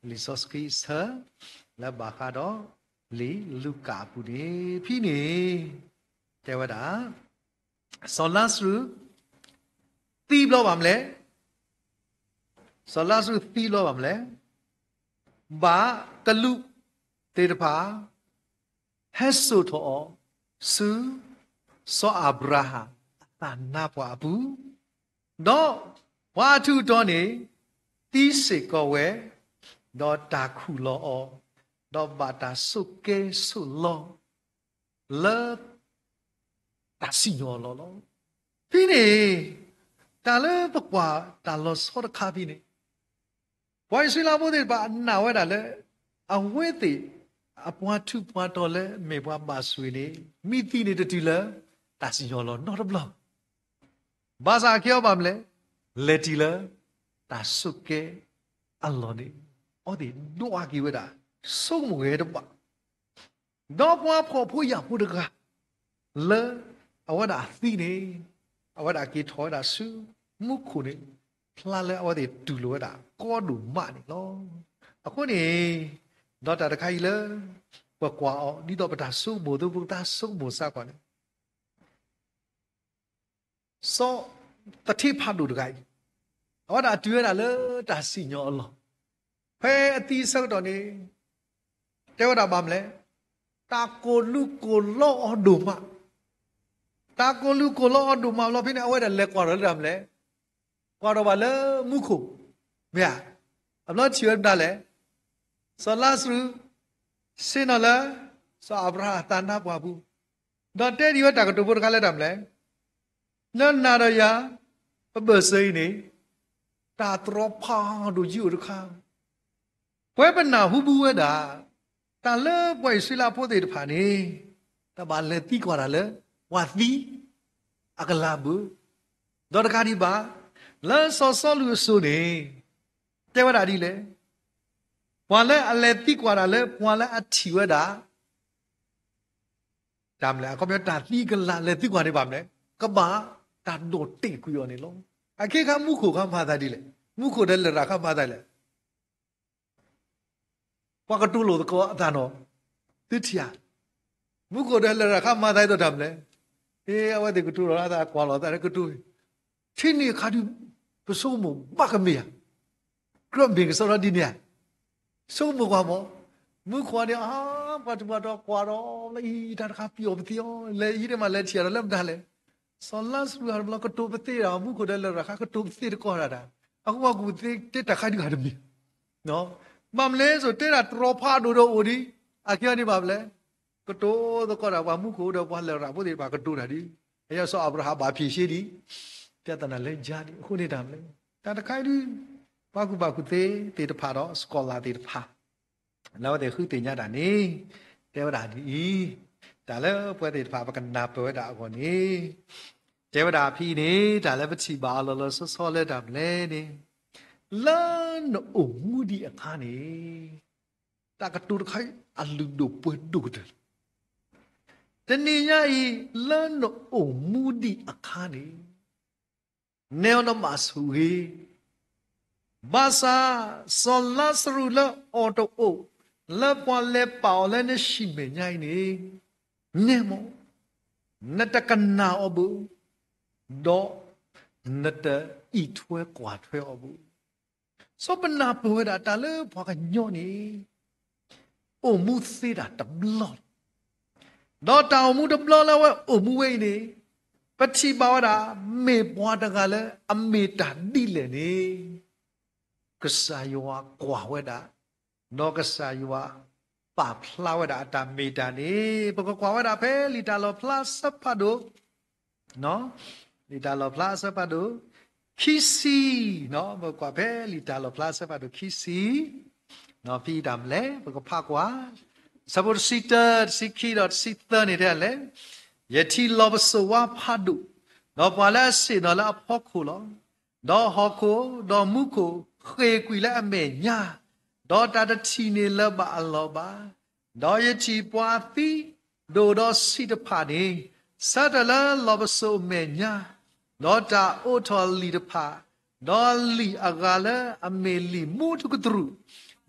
လီၤ လံာ်စီဆှံအဆၢ လၢဘၣ်ဃးဒီး လံာ်လူၤကၣ်အပူၤန့ၣ် ဖဲန့ၣ် တဲဝဲဒၣ်, စီၤလါစရူး သံဘျီဘၣ်မနုၤလဲၣ်, စီၤလါစရူးသံဘျီဘၣ်မနုၤလဲၣ်, ဘၣ်ကလူးသ့ၣ်တဖၣ် ဟဲစိာ်ထီၣ်အီၤ ဆူ စီၤအၤဘြၤဟၣ်အသးနါပှၢ်အပူၤ, ဒီးပှၤအထူးအတီၤန့ၣ် သံစ့ၢ်ကီးဝဲ, ဒီးတၢ်ခူၣ်လီၤအီၤ, ဒီးဘၣ်တၢ်ဆိးက့ဆိးလီၤ လၢ တၢ်စံၣ်ညီၣ်အလီၢ်လီၤ. ဖဲန့ၣ် တၢ်လၢပကွၢ်တၢ်လီၤဆီတခါဖဲန့ၣ်, ပှၤအံၣ်စရ့လးဖိသ့ၣ်တဖၣ်အနာ်ဝဲဒၣ်လၢ အဝဲသ့ၣ် အပှၤထူးပှၤတီၤလၢအမ့ၢ်ပှၤဘၣ်ဆိၣ်ဂ့ၤန့ၣ် မ့ၢ်သံန့ၣ်တတုၤလၢ တၢ်စံၣ်ညီၣ်အလီၢ်နီတဘျီ ဘၣ်ဆၣ်အခ့အီၤဘၣ်မနုၤလဲၣ်, လဲၤတုၤလၢ တၢ်ဆိးက့အလီၢ်န့ၣ် အဝဲသ့ၣ်ဒွးက့ၤဝဲဒၣ် ဆိကမိၣ်ဂ့ၤတဘၣ် ဒီးပှၤဖှီၣ်ဖိယာ်ဖိတဂၤ လၢအဝဲဒၣ်အသံန့ၣ် အဝဲဒၣ်က့ၤထီၣ်ဝဲဒၣ်ဆူမူခိၣ်န့ၣ် ဖျါလၢအဝဲသ့ၣ်တူၢ်လိာ်ဝဲဒၣ်ကီဒိၣ်မးန့ၣ်လီၤ. အဃိန့ၣ် ဒီးတၢ်တခါအံၤလၢ ပကွၢ်အီၤ ဒ်သိးပတၢ်ဆိကမိၣ်အသိး ပကသးဆိကမိၣ်စ့ၢ်ကီးန့ၣ် စီၤသထ့ဖးဒိၣ်တဂၤအံၤ အဝဲဒၣ်တုၤဝဲဒၣ်လၢတၢ်စံၣ်ညီၣ်အလီၢ်, ဖဲအသံအဆၢကတီၢ်န့ၣ် တဲဝဲဒၣ်ဘၣ်မနုၤလဲၣ်, တၢ်ကိၢ်လူၤကိၢ်လီအီၤဒိၣ်မး, တၢ်ကိၢ်လူၤကိၢ်လီအီၤဒိၣ်မးလီၤ. ဖဲန့ၣ် အဝဲဒၣ်လဲၤကွၢ်ထီၣ်လၢတၢ်မနုၤလဲၣ်, ကွၢ်ထီၣ်ဘၣ်လၢမူခိၣ်, မ့ၢ်ဧါ, အဘျီထံၣ်ဝဲမတၤလဲၣ်, စီၤလါစရူး ဆ့ၣ်နီၤလၢ စီၤအၤဘြၤဟၣ်အသးနါပှၢ်ပူၤ, ဒီးတဲဒံးဝဲတၢ်ကတိၤဖိတခါလၢတၢ်မနုၤလဲၣ်, လၢနၤဒီးယၤ ပဘၢၣ်စၢၤအံၤန့ၣ် တၢ်တြီဖးဒိၣ်ကအိၣ်တခါ ပဝဲပနၢ်ဟူဘူးဝဲဒၣ် တၢ်လၢပှၤအံၣ်စရ့လးဖိသ့ၣ်တဖၣ်န့ၣ် တဘၣ်လဲၤသံကွၢ်တၢ်လၢ ပှၤသံအကလၤဘၣ်, ဒီးတကးဒံးဘၣ် လၢစီၤစီလူးအစိၤန့ၣ် တဲဝဲဒၣ်ဒ်လဲၣ်, ပှၤလၢအလဲၤသံကွၢ်တၢ်လၢပှၤလၢအထံၣ်ဝဲဒၣ် တၢ်မနုၤလဲၣ် အခီပညီ တၢ်သံကလၤလဲၤသံကွၢ်န့ၣ်ဘၣ်မနုၤလဲၣ်, ကဘၣ်တၢ်ဒိးတ့ၢ်ကွံာ်အီၤန့ၣ်လီၤ. အခဲခါမူခိၣ်ခါမၤသးဒ်လဲၣ်, မူခိၣ်ဒီးလရာ်ခါမၤသးလဲၣ် ပှၤကတိၤလိာ်သကိးအသးနီၤ, သုထံၣ်ဧါ, မူခိၣ်ဒီးလရာ်ခါမၤသးဒ်သိးတၢ်မနုၤလဲၣ်, အဝဲသ့ၣ်ကတိၤလိာ်အသး ကွၢ်လိာ်အသးကတိၤ, ထံၣ်န့ၢ်အခါဒုး ပဆိကမိၣ်ဘၣ်ကမ့ၢ်ဧါ, ကြၢးမ့ၢ်ကစီဒီဒ်န့ၣ်ဧါ, ဆိကမိၣ်ကွၢ်မး, မူခိၣ်န့ၣ် အါ ပှၤထူးပှၤတီၤကွၢ်ဒီး လၢအံၤ တၢ်တခါပျီပသ့အီၤ, လဲၤအံၤဒ်မး လဲၤထံၣ်ဒီးလၢမတၤလဲၣ်, စီၤလါစရူးဟးတဘျီ ကတိၤပသ့ဒၣ် မူခိၣ်ဒီးလရာ်ခါ ကတိၤပသ့တကီၢ်ဒၣ်, အဃိပှၤကူၣ်သ့တဲတၢ်ခါဒုးဂၤတမံၤ, ဘၣ်မနုၤလဲၣ် စိၤတဲဒၣ်တြီဖးဒိၣ်ဒီးအိၣ်ဒံး, အခဲအံၤန့ၣ်ဘၣ်မနုၤလဲၣ်, ကတိၤသကိးတၢ် ပှၤမူခိၣ်ဒီးပှၤလရာ်ဖိသ့ၣ်တဖၣ်ကတိၤတၢ်ဒ်, အယဲစီၤအၤဘြၤဟၣ်ဘၣ်ဖံးရှ့ဒံး, ပြဿနာလၢယါဒံး, အဃိန့ၣ်တၢ်မနုၤလဲၣ်, တၢ်တခါအံၤဒုး ပှၤကူၣ်ဘၣ်ကူၣ်သ့သ့ၣ်တဖၣ်ဒီး scholar သ့ၣ်တဖၣ် လၢအဝဲသ့ၣ်ဃုသ့ၣ်ညါတၢ်န့ၣ် တဲဝဲဒၣ်ဒ်အံၤ, တၢ်လၢပဝဲသ့ၣ်တဖၣ်ပကနၢ်ပၢၢ်ဝဲဒၣ်အဂီၢ်န့ၣ်, တဲဝဲဒၣ်ဖဲအံၤန့ၣ် တၢ်လၢပထံၣ်ဘၣ်အီၤလီၤလီၤဆီဆီလၢတၢ်မနုၤလဲၣ်န့ၣ်, လၢနအိၣ်မူဒံးအခါန့ၣ် တၢ်ကတိၤတခါအံၤ အလုၢ်ဒိၣ်ပှ့ၤဒိၣ်ကတၢၢ်လီၤ. တနံၤညါအံၤ လၢနအိၣ်မူဒံးအခါန့ၣ် နဲအီၤနမးဆူၣ်ဂ့ၤ, ဘၣ်ဆၣ် စီၤလါစရူးလၢအီၣ်တအိၣ် လၢပှၤလဲၤပာ်အီၤလၢနဟံၣ်မဲာ်ညါအံၤန့ၣ် နဲမ့ၢ် နတကနၣ်အီၤဘၣ်, ဒီးနတအံးထွဲကွၢ်ထွဲအီၤဘၣ်. စီၤပနၢ်ပၢၢ်ဝဲဒၣ်တၢ်လၢပှၤကညီန့ၣ် အိၣ်မူသ့ဒၣ်တဘျီလီၤ. ဒီးတၢ်အိၣ်မူတဘျီလၢအဝဲအိၣ်မူဝဲအံၤန့ၣ် ပထံၣ်ဘၣ်ဝဲဒၣ် မ့ၢ်ပှၤတဂၤလၢအမ့ၢ်တၢ်ဒ်လဲၣ်န့ၣ် ကစၢ်ယွၤကွၢ်ဝဲဒၣ်, ဒီးကစၢ်ယွၤပာ်ဖျါဝဲဒၣ်အတၢ်မ့ၢ်တၢ်န့ၣ် ပကကွၢ်ဝဲဒၣ်ဖဲလံာ်တၢ်လီၣ်ဖျါအဆၢဖးဒိၣ် လံာ်တၢ်လီၣ်ဖျါအဆၢဖးဒိၣ် ခံဆံ, ပကွၢ်ဖဲလံာ်တၢ်လီၣ်ဖျါအဆၢဖးဒိၣ်ခံဆံ, ဖဲအံၤတၢ်မနုၤလဲၣ် ပကဖးကွၢ်, အဆၢဖိတဆံတၢ တဆံခံဒီးတဆံသၢန့ၣ်တဲလဲၣ်, ယထံၣ်လီၢ်ပစိာ်ဝါဖးဒိၣ်, ဒီးပှၤလၢအဆ့ၣ်နီၤလၢအဖီခိၣ်လီၤ. ဒီးဟီၣ်ခိၣ်, ဒီးမူခိၣ်, ဃ့ၢ်ကွံာ်လၢအမဲာ်ညါ, ဒီးတၢ်တထံၣ်န့ၢ်လၢၤဘၣ်အလီၢ်ဘၣ်. ဒီးယထံၣ်ပှၤသံ, ဒိၣ်ဒီးဆံးတဖၣ်န့ၣ်, ဆၢထၢၣ်လၢလီၢ်ပစိာ်အမဲာ်ညါ, ဒီးတၢ်အိးထီၣ်လံာ်တဖၣ်, ဒီးလံာ်အဂၤလၢအမ့ၢ်လံာ်မူထူကတြူၢ်,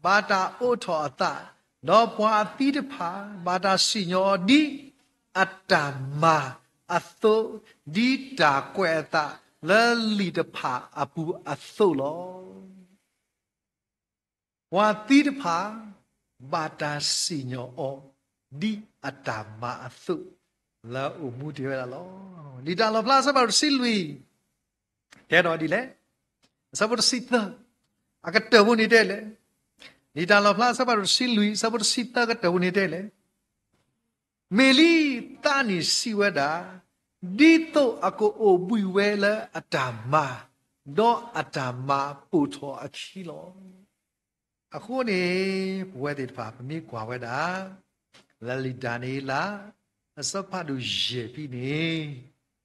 ဘၣ်တၢ်အိးထီၣ်အသး, ဒီးပှၤအသံတဖၣ် ဘၣ်တၢ်စံၣ်ညီၣ်အီၤဒ်အတၢ်မၤအသိး, ဒ်တၢ်ကွဲးအသးလၢလံာ်တဖၣ်အပူၤအသိးလီၤ. ပှၤသံတဖၣ် ဘၣ်တၢ်စံၣ်ညီၣ်အီၤ ဒ်အတၢ်မၤအသိး လၢအအိၣ်မူတ့ၢ်ဝဲဒၣ်လီၤ. လံာ်တၢ်လီၣ်ဖျါအဆၢဖးဒိၣ်တဆံလွံၢ် တဲဒီးဒ်လဲၣ်, အဆၢဖိတဆံသၢ အကတၢၢ်ဖိန့ၣ်တဲလဲၣ်, လံာ်တၢ်လီၣ်ဖျါအဆၢဖးဒိၣ်တဆံလွံၢ် အဆၢဖိတဆံသၢကတၢၢ်ဖိန့ၣ်တဲလဲၣ် မ့ၢ်လံသးန့ၣ်စံးဝဲဒၣ်, ဒ်သိးအကအိၣ်ဘှံးဝဲလၢအတၢ်မၤ, ဒီးအတၢ်မၤပိာ်ထီၣ်အခံလီၤ. အဃိန့ၣ် ပဝဲသ့ၣ်တဖၣ် ပမ့ၢ်ကွၢ်ဝဲဒၣ် လၢလံာ်ဒၤနံးယ့လး အဆၢဖးဒိၣ်ယဲၢ်ဖဲန့ၣ်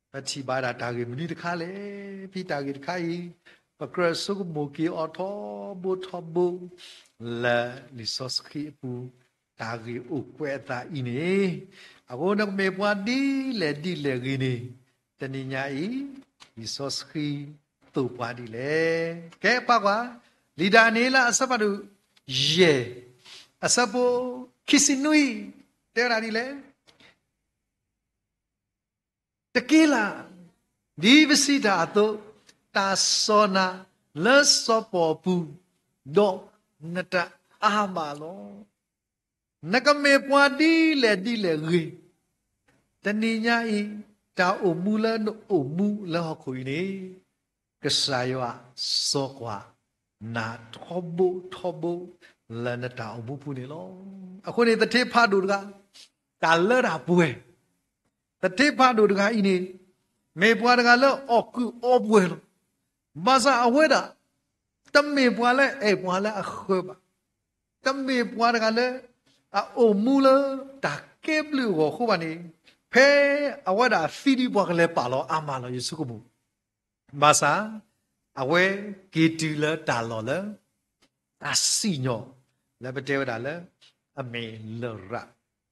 ပထံၣ်ဘၣ်ဒၣ်တၢ်ဂ့ၢ်မနုၤတခါလဲၣ်. ဖဲတၢ်ဂ့ၢ်တခါအံၤ ပကြၢးဆိကမိၣ်က့ၤအီၤထီဘိထီဘိ လၢလံာ်စီဆှံအပူၤ တၢ်ဂ့ၢ်အိၣ်ကွဲးအသးအံၤန့ၣ်, အဃိနကမ့ၢ်ပှၤဒ်လဲၣ်ဒ်လဲၣ်ဂ့ၤန့ၣ်, တနံၤညါအံၤ လံာ်စီဆှံသိၣ်ပှၤဒ်လဲၣ်. ကဲပာ်ကွၢ်, လံာ်ဒၤနံးယ့လးအဆၢဖးဒိၣ်ယဲၢ် အဆၢဖိခံဆံနွံ တဲဝဲဒၣ်ဒ်လဲၣ်. တက့ၢ်လၢ ဒ်ပစံးတၢ်အသိး, တၢ်စိာ်နၤလၢစီၤပီၤအပူၤ, ဒီးနတအါဘၣ်လီၤ. နကမ့ၢ်ပှၤဒ်လဲၣ်ဒ်လဲၣ်ဂ့ၤ, တနံၤညါအံၤ တၢ်အိၣ်မူလၢနအိၣ်မူလၢဟီၣ်ခိၣ်အံၤန့ၣ် ကစၢ်ယွၤစီကွၢ်နၤထီဘိထီဘိ လၢနတၢ်အိၣ်မူပူၤန့ၣ်လီၤ. အဃိန့ၣ် သထ့ဖးဒိၣ်တဂၤ တၢ်လၢတၢ်ပှဲၤ သထ့ဖးဒိၣ်တဂၤအံၤန့ၣ် မ့ၢ်ပှၤတဂၤလၢအီၣ်ကုးအီပှဲၤလီၤ. ဘၣ်ဆၣ်အဝဲဒၣ် တမ့ၢ်ပှၤလၢအဲၣ်ပှၤလၢအဃၢၤဘၣ်. တမ့ၢ်ပှၤတဂၤလၢ အအိၣ်မူလၢတၢ်ကဲဘျုးအဂီၢ်အဃိဘၣ်န့ၣ်, ဖဲအဝဲဒၣ်သံဒ်ပှၤကလဲၤပာ်လီၤအါမးလီၤ ယဆိကမိၣ်. ဘၣ်ဆၣ် အဝဲက့ၤတုၤလၢတၢ်လီၢ်လၢ တၢ်စံၣ်ညီၣ် လၢပတဲဝဲဒၣ်လၢ အမ့ၢ်လရာ်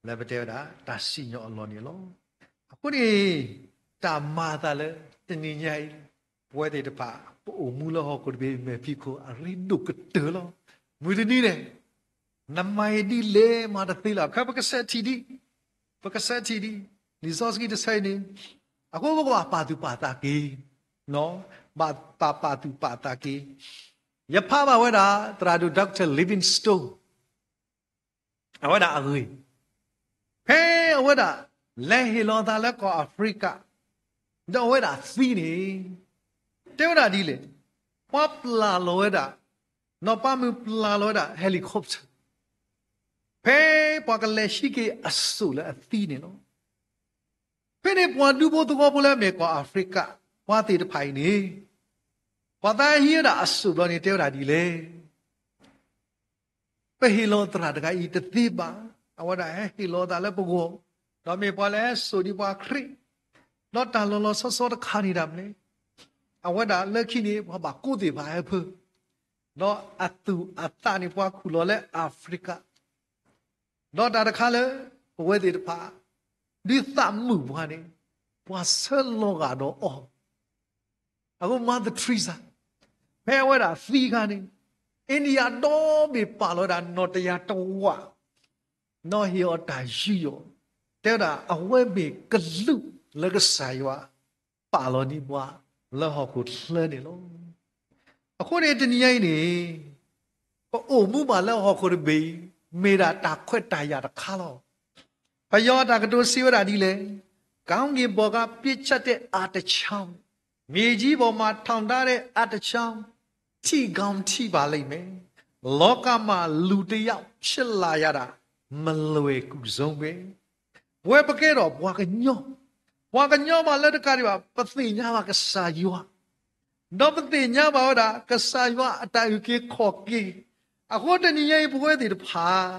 လၢပတဲဝဲဒၣ် တၢ်စံၣ်ညီၣ်အလီၢ်န့ၣ်လီၤ. အဃိန့ၣ် တၢ်မၤအသးလၢ တနံၤညါအံၤ ပဝဲသ့ၣ်တဖၣ် ပအိၣ်မူလၢဟီၣ်ခိၣ်တဘ့ၣ် မဲာ်ဖံးခိၣ်အရ့ဒိၣ်ကတၢၢ်လီၤ. မုၢ်တနံၤန့ၣ် နမၤအံၤဒ်လဲၣ်မၤတသ့လီၤ. ခဲပကစးထံၣ်ဒံး, ပကစးထံၣ်ဒံး လံာ်စီဆှံတဆၢအံၤန့ၣ်, အဃိပကဘၣ်ပာ်သူၣ်ပာ်သးက့ၤ, ဘၣ်ပာ်သူၣ်ပာ်သးက့ၤ. ယဖးဘၣ်ဝဲဒၣ် သရၣ်ဒိၣ် Doctor Livingstone အဝဲဒၣ်အဂ့ၢ်, ဖဲအဝဲဒၣ် လဲၤဟ့ၣ်လီၤအသးလၢကီၢ်အၤဖရံကၤ ဒီးအဝဲဒၣ်သံန့ၣ်, တဲဝဲဒၣ်ဒ်လဲၣ်, ပှၤပျၢ်လီၤဝဲဒၣ်, နီၢ်ပၤမုၣ်ပျၢ်လီၤဝဲဒၣ် helicopter ဖဲပှၤကလဲၤဟံးက့ၤအစိၣ်လၢအသံန့ၣ်လီၤ. ဖဲန့ၣ်ပှၤဒူဖိသဝီဖိလၢအမ့ၢ်ကီၢ်အၤဖရံကၤ ပှၤသ့ၣ်တဖၣ်အံၤန့ၣ်, ပှၤသးဟံးဝဲဒၣ်အစိၣ်ဘျီန့ၣ် တဲဝဲဒၣ်ဒ်လဲၣ် ပဟ့ၣ်လီၤသရၣ်တဂၤအံၤတသ့ဘၣ်. အဝဲဒၣ်ဟဲဟ့ၣ်လီၤအသးလၢပဂီၢ်, ဒီးမ့ၢ်ပှၤလၢဟဲစိာ်ဒံးပှၤခရံာ်, ဒီးတၢ်လီၤလီၤဆီဆီတခါန့ၣ်ဒၣ်မနုၤလဲၣ်, အဝဲဒၣ်လၢခံန့ၣ် ပှၤဘၣ်ကိးသ့ၣ်တဖၣ်ဟဲဖၢ, ဒီးအသူၣ်အသးန့ၣ် ပှၤခူၣ်လီၤလၢအၤဖရံကၤ ဒီးတၢ်တခါလၢ ပဝဲသ့ၣ်တဖၣ် ဒုးသးမုာ်ပှၤန့ၣ် ပှၤဆၢလီၤဂာ်ဒီးအီၤ. အဃိ Mother Teresa ဖဲအဝဲဒၣ်သံအခါန့ၣ် India ဒီဘ့ၣ်ပာ်လီၤဝဲဒၣ်နီၣ်တယၢ်တဝး နီၣ်ဟ့ၣ်အီၤတၢ်ယူးယီၣ်, တဲဝဲဒၣ် အဝဲမ့ၢ်ကလူးလၢကစၢ်ယွၤ ပာ်လီၤန့ၢ်ပှၤလၢဟီၣ်ခိၣ်ချၢန့ၣ်လီၤ. အဃိန့ၣ် တနံၤညါအံၤန့ၣ် ပအိၣ်မူဘၣ်လၢဟီၣ်ခိၣ်တဘ့ၣ်အံၤ မ့ၢ်ဒၣ်တၢ်ခွဲးတၢ်ယာ်တခါလီၤ. ပယီၤတၢ်ကတိၤစံးဝဲဒၣ်ဒ်လဲၣ်, ကောင်းကင်ဘုံက ပြစ်ချက်တဲ့ အတ္တချောင်း, မြေကြီးပေါ်မှာ ထောင်ထားတဲ့ အတ္တချောင်း, ထိကောင်းထိပါလိမ့်မယ်. လောကမှာ လူတစ်ယောက် ဖြစ်လာရတာ မလွယ်ကူဆုံးပဲ. ပဝဲပကဲထီၣ်ပှၤကညီ, ပှၤကညီဘၣ်လၢတကးဒံးဘၣ် ပသ့ၣ်ညါဘၣ်ကစၢ်ယွၤ, ဒီးပသ့ၣ်ညါဘၣ်ဝဲဒၣ် ကစၢ်ယွၤအတၢ်အုၣ်က့ၤခီၣ်က့ၤ, အဃိတနံၤညါအံၤ ပဝဲသ့ၣ်တဖၣ်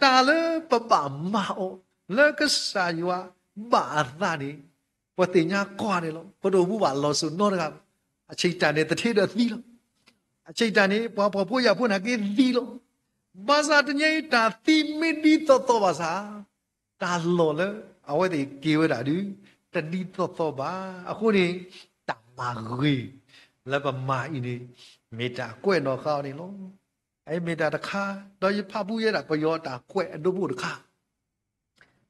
တၢ်လၢပဘၣ်မၤအီၤ လၢကစၢ်ယွၤဘၣ်အသးန့ၣ် ပသ့ၣ်ညါကွၢ်န့ၣ်လီၤ. ပတအိၣ်မူဘၣ်လီၤစိၤနီတဂၤဘၣ်. အဆံးတၢ်န့ၣ် သထ့ဒီးသံလီၤ. အဆံးတၢ်န့ၣ် ပှၤဖှီၣ်ဖိယာ်ဖိန့ၣ်က့သံလီၤ. ဘၣ်ဆၣ်တနံၤညါအံၤ တၢ်သံမ့ၢ်ဒ်သိးသိးဘၣ်ဆၣ် တၢ်လီၢ်လၢအဝဲသ့ၣ်က့ၤဝဲဒၣ်ဒုး တဒ်သိးသိးဘၣ်. အဃိန့ၣ် တၢ်မၤဂ့ၤလၢပမၤအံၤန့ၣ် မ့ၢ်တၢ်ကွဲးနီၣ်ဃာ်အီၤန့ၣ်လီၤ. အအံၤမ့ၢ်တၢ်တခါ, ဒီးယဖးဖူယဲဒၣ် ပယီၤတၢ်ကွဲးအဒိဘိၣ်တခါ,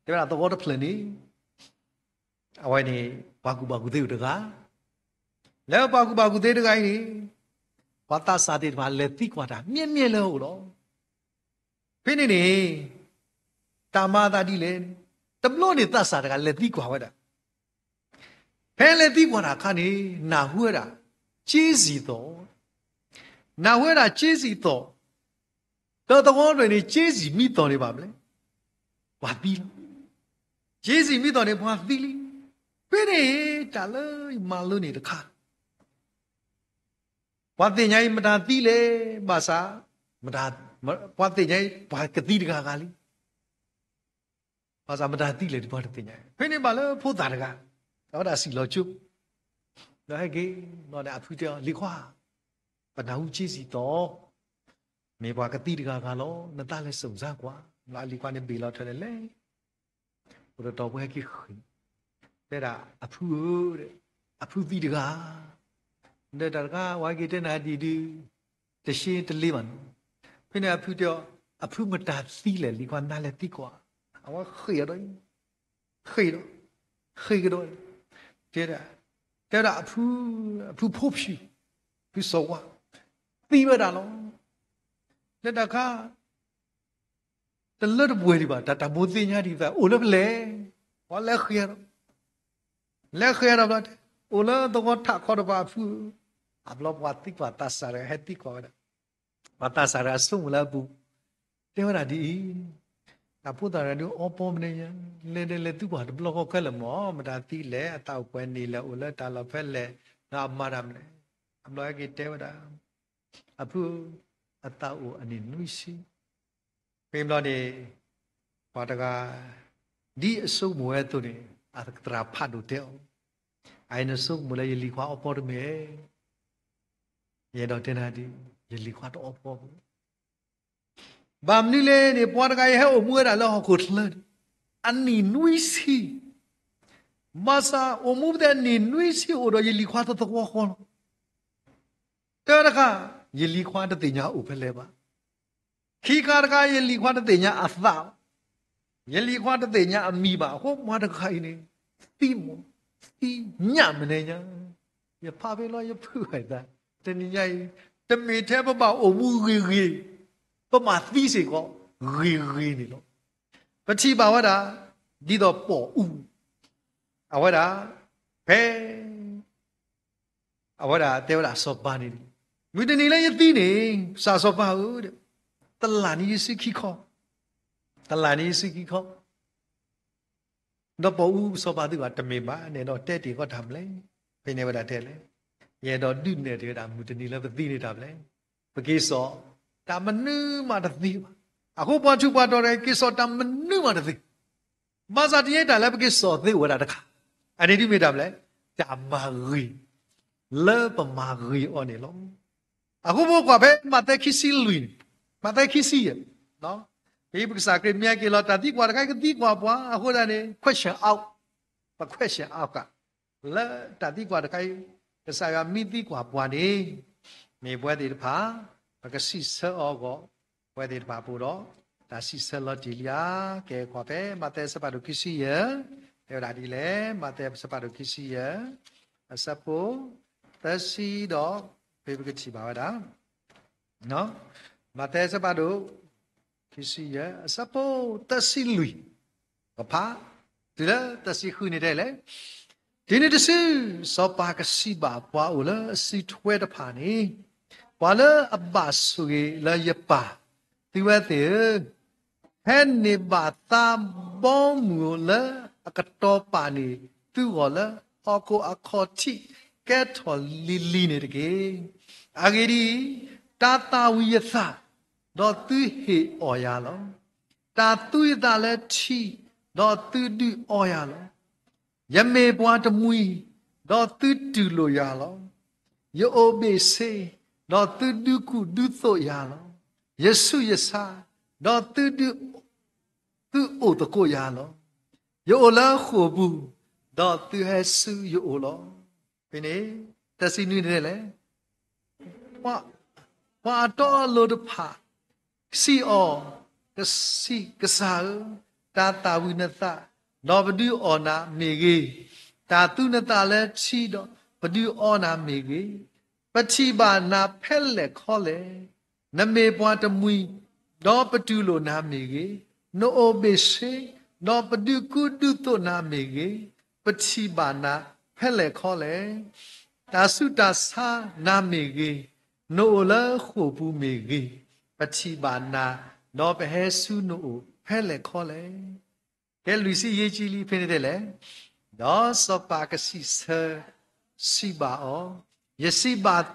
တဲဝဲဒၣ်သဝီတဖျၢၣ်န့ၣ် အဝဲန့ၣ် ပှၤကူၣ်ဘၣ်ကူၣ်သ့အိၣ်တဂၤ, လၢပှၤကူၣ်ဘၣ်ကူၣ်သ့တဂၤအံၤန့ၣ် ပှၤသးစၢ်သ့ၣ်တဖၣ်လဲၤသံကွၢ်တၢ် မ့ၢ်မ့ၢ်လၢအအိၣ်လီၤ. ဖဲန့ၣ်န့ၣ် တၢ်မၤအသးဒ်လဲၣ်, တဘျီန့ၣ်သးစၢ်တဂၤလဲၤသံကွၢ်ဝဲဒၣ်, ဖဲလဲၤသံကွၢ်တၢ်အခါန့ၣ် နၢ်ဟူဝဲဒၣ် က့စံၣ်သီၣ်, နၢ်ဟူဝဲဒၣ်က့စံၣ်သီၣ်, ဒီးသဝီတဖျၢၣ်န့ၣ် က့စံၣ်မံသီၣ်န့ၣ်ဘၣ်မလဲၣ်, ပှၤသံလီၤ. က့စံၣ်မံသီၣ်န့ၣ် ပှၤသံလံ. ဖဲန့ၣ် တၢ်လၢယမၤလိန့ၣ်တခါ ပှၤသ့ၣ်ညါအံၤမတၤသံလဲၣ်, ဘၣ်ဆၣ် ပှၤသ့ၣ်ညါအံၤ ပှၤကသံတဂၤဂၤလံ. ဘၣ်ဆၣ်မတၤသံလဲၣ် ပှၤတသ့ၣ်ညါ. ဖဲန့ၣ်ဘၣ်လၢဖိသၣ်တဂၤ အဝဲဒၣ်စံၣ်လီၤကၠိ, ဒီးဟဲက့ၤ ဒီးအဖုတဲအီၤ လံၤခွါ, ပနၢ်ဟူက့စံၣ်သီၣ် မ့ၢ်ပှၤကသံတဂၤဂၤလီၤ, နသးလဲၤစိာ်စၢ်ကွၢ်. လီၤအလံၤခွါန့ၣ်ဘ့ၣ်လီၤထၢၣ်လဲၣ်လဲၣ် အိၣ်တတီၤဖိဟဲက့ၤဃ့ၢ်, တဲဒၣ်အဖုဧၢ, အဖုသံတဂၤ, ဒီးတၢ်တခါ ဝဲက့ၤတဲနၤဒ်ဒုး တရှဲတလ့ဘၣ်န့ၣ်. ဖဲန့ၣ်အဖုတဲအီၤ, အဖုမတၤသံလဲၣ် လံၤခွါ နၤလဲၤသံကွၢ်. အဝဲဃ့ၢ်အီၤဒီး ဃ့ၢ်ဒီး ဃ့ၢ်ကဒီး တဲဒၣ်, တဲဒၣ်အဖု, အဖုဖိဖၠူၣ်, ဖုစီၤဝါ သံဝဲဒၣ်လီၤ. လၢတၢ်ခါ တလၢတပှဲၤဒံးဘၣ် တၢ်တၢ်မိၣ်သ့ၣ်ညါဒံးသး အိၣ်လၢဖဲလဲၣ်. ပှၤလဲၤဃ့ၢ်ဒီး လဲၤဃ့ၢ်ဒီးဘျီ အိၣ်လၢသဝီထးခီတပၤအဖုဧၢ. အဘျီပှၤသံကွၢ်သးစၢ်ဒီး ဟဲသံကွၢ်ဝဲဒၣ်, ပှၤသးစၢ်ဒီးအဆိကမိၣ်လၢအပူၤ တဲဝဲဒၣ်ဒ်အံၤ, တၢ်ဖိသၣ်တဂၤဒုးအီပီမနုၤညါ, လဲၤဒီးလဲၤသံကွၢ်တဘျီဃီခဲလၢာ်မး, မတၤသံလဲၣ်, အသးအိၣ်ပှဲၤနံၣ်လဲၣ်, အိၣ်လၢတၢ်လီၢ်ဖဲလဲၣ်, ဒီးအမၤတၢ်မနုၤလဲၣ်. အဘျီဟဲက့ၤတဲဝဲဒၣ်, အဖုဧၢ, အသးအိၣ်အနံၣ်နွံဆံ. ဖဲဘျီန့ၣ် ပှၤတဂၤ ဒ်အဆိကမိၣ်ဝဲအသိးန့ၣ် အသရၣ်ဖးဒိၣ်တဲအီၤ, အအံၤနဆိကမိၣ်လၢယလံၤခွါအီပီတမ့ၢ်, ယအဲၣ်ဒိးတဲနၤဒ်အံၤ, ယလံၤခွါတအီပီဘၣ်. ဘၣ်မနုၤလဲၣ်န့ၣ် ပှၤတဂၤအံၤဟဲအိၣ်မူဝဲဒၣ်လၢဟီၣ်ခိၣ်ချၢန့ၣ် အနံၣ်နွံဆံ, ဘၣ်ဆၣ်အိၣ်မူပသဲအနံၣ်နွံဆံအိၣ်ဒီးယလံၤခွါတသဝီဃီလီၤ. တၢတခါ, ယလံၤခွါတသ့ၣ်ညါအိၣ်ဖဲလဲၣ်ဘၣ်. ခံခါတခါ ယလံၤခွါတသ့ၣ်ညါအသး, ယလံၤခွါတသ့ၣ်ညါအမံၤဘၣ်. အဃိပှၤတဂၤအံၤန့ၣ် သံမး, သံညၣ်မနုၤညါ, ယဖးဖဲလီၤယဖုၣ်ဝဲသး, တနံၤညါအံၤ တမ့ၢ်ထဲပဘၣ်အိၣ်မူဂ့ၤဂ့ၤ, ပဘၣ်သံစ့ၢ်ကီးဂ့ၤဂ့ၤန့ၣ်လီၤ. ပထံၣ်ဘၣ်ဝဲဒၣ် ဒ်သိးပိာ်အူ အဝဲဒၣ် ဖဲ အဝဲဒၣ်တဲဝဲဒၣ်စီၤပၤန့ၣ်, မုၢ်တနံၤလၢယသံန့ၣ် ကစၢ်စီၤပၤဧၢ, တလၣ်န့ၢ်ယစုခံခီ, တလၣ်န့ၢ်ယစုခံခီ. ဒီးပိာ်အူစီၤပၤသံကွၢ် တမ့ၢ်ဘၣ်, နအဲၣ်ဒိးတဲတ့ၢ်ဃီတၢ်မနုၤလဲၣ်. ဖဲန့ၣ်ဝဲဒၣ်တဲလဲၣ်, ယအဲၣ်ဒိးဒုးနဲၣ်တ့ၢ်ဝဲဒၣ် မုၢ်တနံၤလၢပသံန့ၣ်တၢ်ဘျဲၣ်, ပက့ၤစိာ်တၢ်မနုၤမးတသ့ဘၣ်. အဃိပှၤထူးပှၤတီၤတဂၤ က့ၤစိာ်တၢ်မနုၤမးတသ့, ဘၣ်ဆၣ်တနံၤအံၤတၢ်လၢပက့ၤစိာ်သ့အိၣ်ဝဲဒၣ်တခါ, အန့ၣ်ဒ်မ့ၢ်တၢ်မနုၤလဲၣ်, တၢ်မၤဂ့ၤ လၢပမၤဂ့ၤအီၤန့ၣ်လီၤ. အဃိပကွၢ်ဖဲမးသဲခံဆံလွံၢ်န့ၣ်, မးသဲခံဆံယဲၢ်, ဖဲပကစၢ်ခရံာ်မ့ၢ်ဟဲက့ၤလီၤ တၢ်သံကွၢ်တခါအံၤကသံကွၢ်ပှၤအဃိသတးန့ၣ် question out, ပ question out ဃာ် လၢတၢ်သံကွၢ်တခါအံၤ ကစၢ်ယွၤမ့ၢ်သံကွၢ်ပှၤန့ၣ် မ့ၢ်ပဝဲသ့ၣ်တဖၣ် ပကစံးဆၢအီၤအဂီၢ် ပဝဲသ့ၣ်တဖၣ်အပူၤဒီး တၢ်စံးဆၢလီၤတံၢ်လံဧါ. ကဲကွၢ်ဖဲ မးသဲအဆၢဖးဒိၣ်ခံဆံယဲၢ် တဲဝဲဒၣ်ဒ်လဲၣ်. မးသဲအဆၢဖးဒိၣ်ခံဆံယဲၢ် အဆၢဖိ သၢဆံဒီး ဖဲပကထံၣ်ဘၣ်ဝဲဒၣ် မးသဲအဆၢဖးဒိၣ် ခံဆံယဲၢ် အဆၢဖိ သၢဆံလွံၢ် ကဖး တုၤလၢသၢဆံဃုန့ၣ်တဲလဲၣ်. တုၤနုၤတစု စီၤပၤကစံးဘၣ်ပှၤအိၣ်လၢအစုထွဲတဖၣ်န့ၣ်, ပှၤလၢအဘၣ်ဆိၣ်ဂ့ၤလၢယပၢ်, သုဝဲသ့ၣ်ဧၢ, ဖဲန့ၢ်ဘၣ်သးဘီမုၢ်လၢအကတီၤပာ်န့ၢ်သုဂီၢ်လၢဟီၣ်ခိၣ်အခီၣ်ထံးကဲထီၣ်လံၤလံၤန့ၣ်တက့ၢ်. အဂ့ၢ်ဒ်အံၤ, တၢ်သၣ်ဝံၤယသး, ဒီးသုဟ့ၣ်အီၣ်ယၤလီၤ. တၢ်သူယသးလၢထံ, ဒီးသုဒုးအီယၤလီၤ. ယမ့ၢ်ပှၤတမှံၤ, ဒီးသုတူၢ်လိာ်ယၤလီၤ. ယအိၣ်ဘ့ၣ်ဆ့, ဒီးသုဒုးကူၣ်ဒုးသိးယၤလီၤ. ယဆူးယဆါ, ဒီးသုဒုး, သုအိၣ်သကိးယၤလီၤ. ယအိၣ်လၢဃိာ်ပူၤ, ဒီးသုဟဲဆူယအိၣ်လီၤ. ဖဲန့ၣ် တၢ်စံးနွံန့ၣ်လဲၣ် ပှၤအတီအလိၤတဖၣ် စံးအီၤ, ကစံး, ကစၢ်ဧၢ, တၢ်သၣ်ဝံၤနသး, ဒီးပဒုးအီၣ်နၤမ့ၢ်ဂ့ၤ, တၢ်သူနသးလၢထံ, ဒီးပဒုးအီနၤမ့ၢ်ဂ့ၤ, ပထံၣ်ဘၣ်နၤဖဲလဲၣ်ခီလဲၣ်. နမ့ၢ်ပှၤတမှံၤ, ဒီးပတူၢ်လိာ်နၤမ့ၢ်ဂ့ၤ, နအိၣ်ဘ့ၣ်ဆ့, ဒီးပဒုးကူဒုးသိးနၤမ့ၢ်ဂ့ၤ, ပထံၣ်ဘၣ်နၤဖဲလဲၣ်ခီလဲၣ်. တၢ်ဆူးတၢ်ဆါနၤမ့ၢ်ဂ့ၤ, နအိၣ်လၢဃိာ်ပူၤမ့ၢ်ဂ့ၤ, ပထံၣ်ဘၣ်နၤ, ဒီးပဟဲဆူနအိၣ်ဖဲလဲၣ်ခီလဲၣ်. ကဲလွံၢ်ဆံယဲၢ်ဆံလံဖဲန့ၣ်တဲလဲၣ်. ဒီးစီၤပၤကစံးဆၢ, စံးဘၣ်အီၤ, ယစံးဘၣ်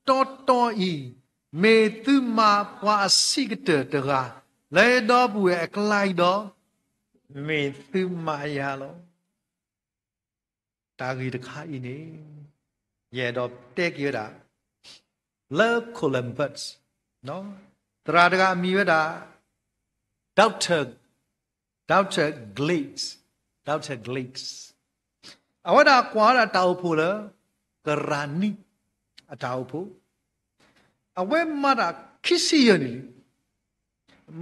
သုတီတီအံၤ, မ့ၢ်သုမၤပှၤအဆံးကတၢၢ်တဂၤ လၢယဒီပုၢ်ဝဲၢ်အကျါအံၤဒီး, မ့ၢ်သုမၤယၤလီၤ. တၢ်ဂ့ၢ်တခါအံၤန့ၣ် ယအဲၣ်ဒိးတဲက့ၤဝဲဒၣ် လၢ Columbus သရၣ်တဂၤအမံၤဝဲဒၣ် Doctor, Doctor Glass, Doctor Glass အဝဲဒၣ်ကွၢ်ဝဲဒၣ်တၢ်အိၣ်ဖှိၣ်လၢ ကရၤနံ အတၢ်အိၣ်ဖှိၣ်, အဝဲမၤတၢ်ခံဆံယဲၢ်နံၣ်လံ.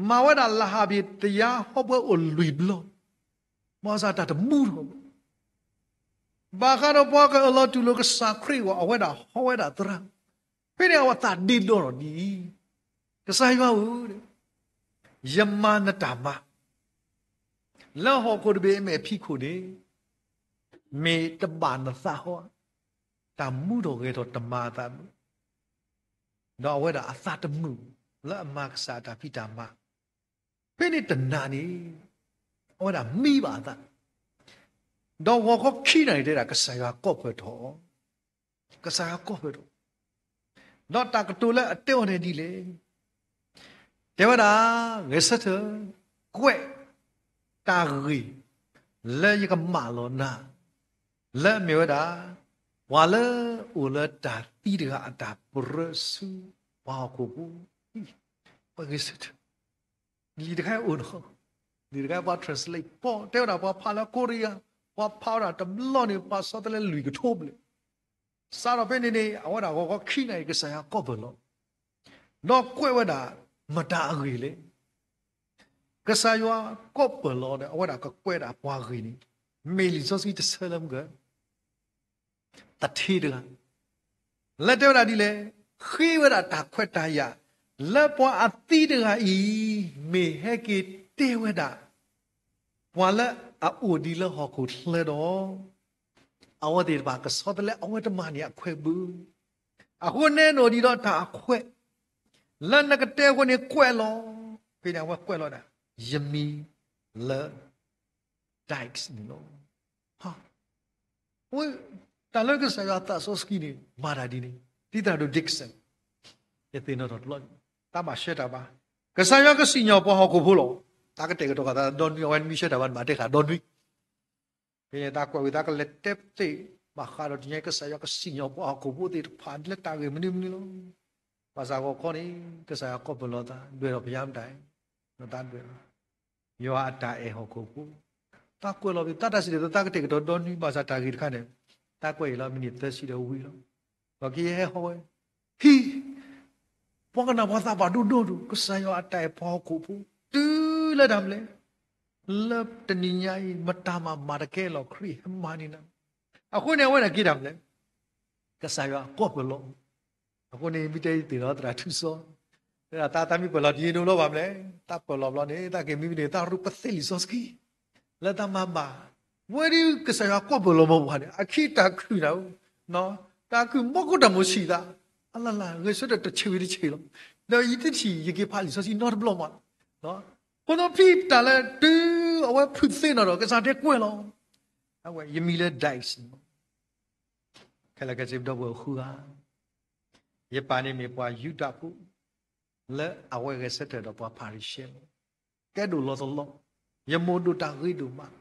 မၤဝဲဒၣ်လၢဟးဘ့ၣ်သယါဟီၣ်ပှဲၤအိၣ်လွံၢ်ဘျီ, မၤစၢ်တၢ်တမူထီၣ်ဘၣ်. ဘၣ်ဃးဒီးပှၤကအၢၣ်လီၤတူၢ်လိာ်ကစၢ်ခရံာ်အဂီၢ် အဝဲဒၣ်ဟီဝဲဒၣ်သရၣ်, ဖဲန့ၣ်အဝဲသးဒ့ဒီထီၣ်ဒ်အံၤ, ကစၢ်ယွၤဧၢ, ယမၤနတၢ်မၤ လၢဟီၣ်ခိၣ်တဘ့ၣ်အမဲာ်ဖံးခိၣ်န့ၣ် မ့ၢ်တဘၣ်နသးဟီဧါ, တၢ်မူထီၣ်ဂဲၤထီၣ်တမၤအသးဘၣ်, ဒီးအဝဲဒၣ်အသးတမုာ်လၢအမၤကစၢ်အတၢ်ဖံးတၢ်မၤ, ဖဲန့ၣ်တနၤန့ၣ် အဝဲဒၣ်မံဘၣ်အသး, ဒီးဂီၤခီခံနၣ်ရံၣ်တဲဒၣ် ကစၢ်ယွၤကိးဖၢၣ်ထီၣ်, ကစၢ်ယွၤကိးဖၢၣ်ထီၣ်, ဒီးတၢ်ကတိၤလၢအတဲအီၤန့ၣ်ဒ်လဲၣ် တဲဝဲဒၣ်, ဂဲၤဆၢထၢၣ်, ကွဲးတၢ်ဂ့ၢ်လၢယကမၢလီၤနၤ, လၢအမ့ၢ်ဝဲဒၣ် ပှၤလၢအိၣ်လၢတၢ်သံတဂၤအတၢ်ပရၢဆူပှၤဟီၣ်ခိၣ်ဖိ, ပဂဲၤဆၢထၢၣ်, လံာ်တခါအိၣ်နီၤ, လံာ်တခါပှၤ translate ပီၣ်တဲဝဲဒၣ်ပှၤဖးလၢကိရံယါ, ပှၤဖးဝဲဒၣ်တဘျီန့ၣ် ပှၤဆီတလဲလွံၢ်ကထိဘျဲၣ် စးထီၣ်ဖဲန့ၣ်န့ၣ် အဝဲဒၣ်ဂီၤခီခံနၣ်ရံၣ် ကစၢ်ယွၤကိးဖၢၣ်လီၤ, ဒီးကွဲးဝဲဒၣ်မတၤအဂ့ၢ်လဲၣ်. ကစၢ်ယွၤကိးဖၢၣ်လီၤဒီး အဝဲဒၣ်ကကွဲးဒၣ်ပှၤဂ့ၢ်န့ၣ် မ့ၢ်လံာ်စီဆှံတဆၢလၢမုၢ်က သထ့တဂၤ လၢတဲဝဲဒၣ်ဒ်လဲၣ်, ဃ့ဝဲဒၣ်တၢ်ခွဲးတၢ်ယာ် လၢပှၤအသံတဂၤအံၤ မ့ၢ်ဟဲက့ၤတဲဝဲဒၣ် ပှၤလၢအအိၣ်ဒံးလၢဟီၣ်ခိၣ်ချၢဒီး အဝဲသ့ၣ်တဖၣ်ကဆီတလဲအဝဲတမၤန့ၢ်အခွဲးဘၣ်. အဃိနဲဒိးဒံးဒီးတၢ်အခွဲး လၢနကတဲအဃိန့ၣ်ကွဲးလီၤ. ဖဲန့ၣ်အဝဲကွဲးလီၤဒၣ် ယမံၤလၢ Dykes န့ၣ်လီၤ. တၢ်လၢကစၢ်ယွၤသးစီဆှံန့ၣ် မၤတၢ်ဒ်န့ၣ် ဒ်သိးဒီး Dykes ယသ့ၣ်နီၣ်ထီၣ်တဘျီ တၢ်ဘၣ်ဆှၢတၢ်ဘၣ်. ကစၢ်ယွၤကစံၣ်ညီၣ်ပှၤဟီၣ်ခိၣ်ဖိလီၤ. တၢ်ကတဲာ်ကတီၤဃာ်သးဒီနွံ အဝဲနွံဆှၢတၢ်ဘၣ် နဘၣ်တဲဃာ်ဒီနွံ ဖဲန့ၣ်တၢ်ကွဲးဝံၤ တၢ်ကလဲၤတဲသ့ၣ် ဘၣ်ဃးဒီးတနံၤအံၤ ကစၢ်ယွၤကစံၣ်ညီၣ်ပှၤဟီၣ်ခိၣ်ဖိသ့ၣ်တဖၣ်လၢတၢ်ဂ့ၢ်မနုၤမနုၤလီၤ. ဘၣ်ဆၣ်ဂီၤခီန့ၣ် ကစၢ်ယွၤကိးဖျၢၣ်လီၤသး ဒွဲၣ်ထီၣ်ဖယါမတၤအံၤ တၢ်ဒွဲၣ်လီၤ. ယွၤအတၢ်အဲၣ်ဟီၣ်ခိၣ်ဖိ, တၢ်ကွဲးလီၤဖဲ တၢ်တၢ်စံၣ်တဲၤတဲလီၤ တၢ်ကတဲာ်ကတီၤဒီနွံ ဘၣ်ဆၣ်တၢ်ဂ့ၢ်တခါန့ၣ်, တၢ်ကွဲးအံၤလီၤ မံးနံးသၢဆံဒီးဝံၤလီၤ. ဒီးကယဲၢ်ဟဲဟီဝဲ, ဟံၣ်, ပှၤကနၣ်ပှၤသးဘၣ်ဒိၣ်ဒိၣ်ဒိၣ် ကစၢ်ယွၤအတၢ်အဲၣ်ပှၤဟီၣ်ခိၣ်ဖိ, တုၤလၢတၢ်မနုၤလဲၣ်, လၢတနံၤညါအံၤ မတၤမၤမၤတကဲလီၤ ခရံာ်ဟဲမၤန့ၢ်နၤ. အဃိန့ၣ် အဝဲဒၣ်က့ၤတၢ်မနုၤလဲၣ်, ကစၢ်ယွၤကွၢ်ပၢၢ်လီၤ. အဃိန့ၣ် မ့ၢ်တဲသ့ၣ်နီၣ်သရၣ်ထူစီ, တၢ်တၢ်မ့ၢ်ပၢၢ်လီၤတယံာ်ဒိၣ်လီၤဘၣ်မနုၤလဲၣ်, တၢ်ပၢၢ်လီၤဘျီန့ၣ် တၢ်က့ၤမံမနုၤ တၢ်ရူးပသ့ၣ်လံာ်စီဆှံ, လၢတၢ်မၤဘၣ်, ဝဲဒၣ်ကစၢ်ယွၤကွၢ်ပၢၢ်လီၤမၢ်ပှၤန့ၣ် အခံတၢ်ခုၣ်နၤ, တၢ်ခုၣ်မီၢ်ကိၣ်တၢ်မိၤဆံးသး, အလၢ်လၢ် ဂဲၤဆၢထၢၣ်တဆံးဝံၤတဆံးလီၤ. ဒီးယတထံၣ် ယက့ၤဖးလံာ်စီဆှံနီတဘျီမးလီၤ. အဃိသတးဖဲတၢ်လၢတုၤအဝဲဖုးသ့ၣ်နီၣ်ဒီး ကစၢ်တဲကွဲးလီၤ. အဝဲ ယမံၤလၢ Dice န့ၣ်, ခဲလၢာ်ခဲဆ့ ပဒီပုၢ်ဝဲၢ်ဃုဂၤ, ယပၢ်န့ၣ်မ့ၢ်ပှၤယူဒၤဖိ လၢအဝဲဂဲၤဆၢထၢၣ်ဒီးပှၤဖၤရံၤၡဲလီၤ. ကဲဒိၣ်လီၤသလီ, ယမိၢ်ဒိၣ်တၢ်ဂ့ၤဒိၣ်မး,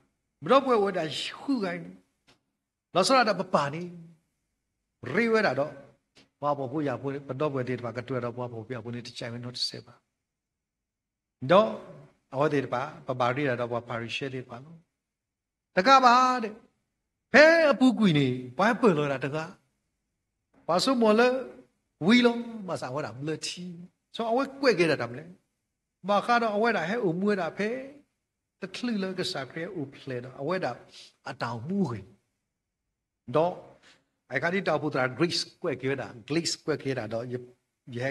ပဒီပုၢ်ဝဲၢ်ဝဲဒၣ်ဃုဂၤအံၤန့ၣ်, လီၤဆီဒၣ်တၢ်ပပၢ်န့ၣ် ရ့ဝဲဒၣ်ဒီး ပှၤဖှီၣ်ဖိယာ်ဖိ, ပဒီပုၢ်ဝဲၢ်သ့ၣ်တဖၣ်ကတိၤဒီးပှၤဖှီၣ်ဖိယာ်ဖိန့ၣ် တကးဝဲနီတစဲးဘၣ်. ဒီးအဝဲသ့ၣ်တဖၣ် ပဘၣ်ရ့ဒၣ်ဒီးပှၤဖၤရံၤၡဲသ့ၣ်တဖၣ်လီၤ. တကးဘၣ်ဒီး, ဖဲအပူၤကွံာ်န့ၣ် ပှၤဟဲပၢၢ်လီၤဝဲဒၣ်တဂၤ, ပှၤဆိကမိၣ်လၢ ဝံၤလီၤ, ဘၣ်ဆၣ်အဝဲဒၣ်ဘျၢထံ, ဆိအဝဲကွဲးက့ၤဒၣ်တၢ်မနုၤလဲၣ်, ဘၣ်ဃးဒီးအဝဲဒၣ်ဟဲအိၣ်မူဝဲဒၣ်ဖဲ တချုးလၢကစၢ်ခရံာ်ဟဲအိၣ်ဖျဲၣ်ဒီး အဝဲဒၣ်အတၢ်အိၣ်မူအဂ့ၢ် ဒီး အခါဒ်တၢ်အိၣ်ဖှိၣ်သရၣ် Grace ကွဲးက့ၤဝဲဒၣ်, Grace ကွဲးက့ၤဝဲဒၣ်ဒီး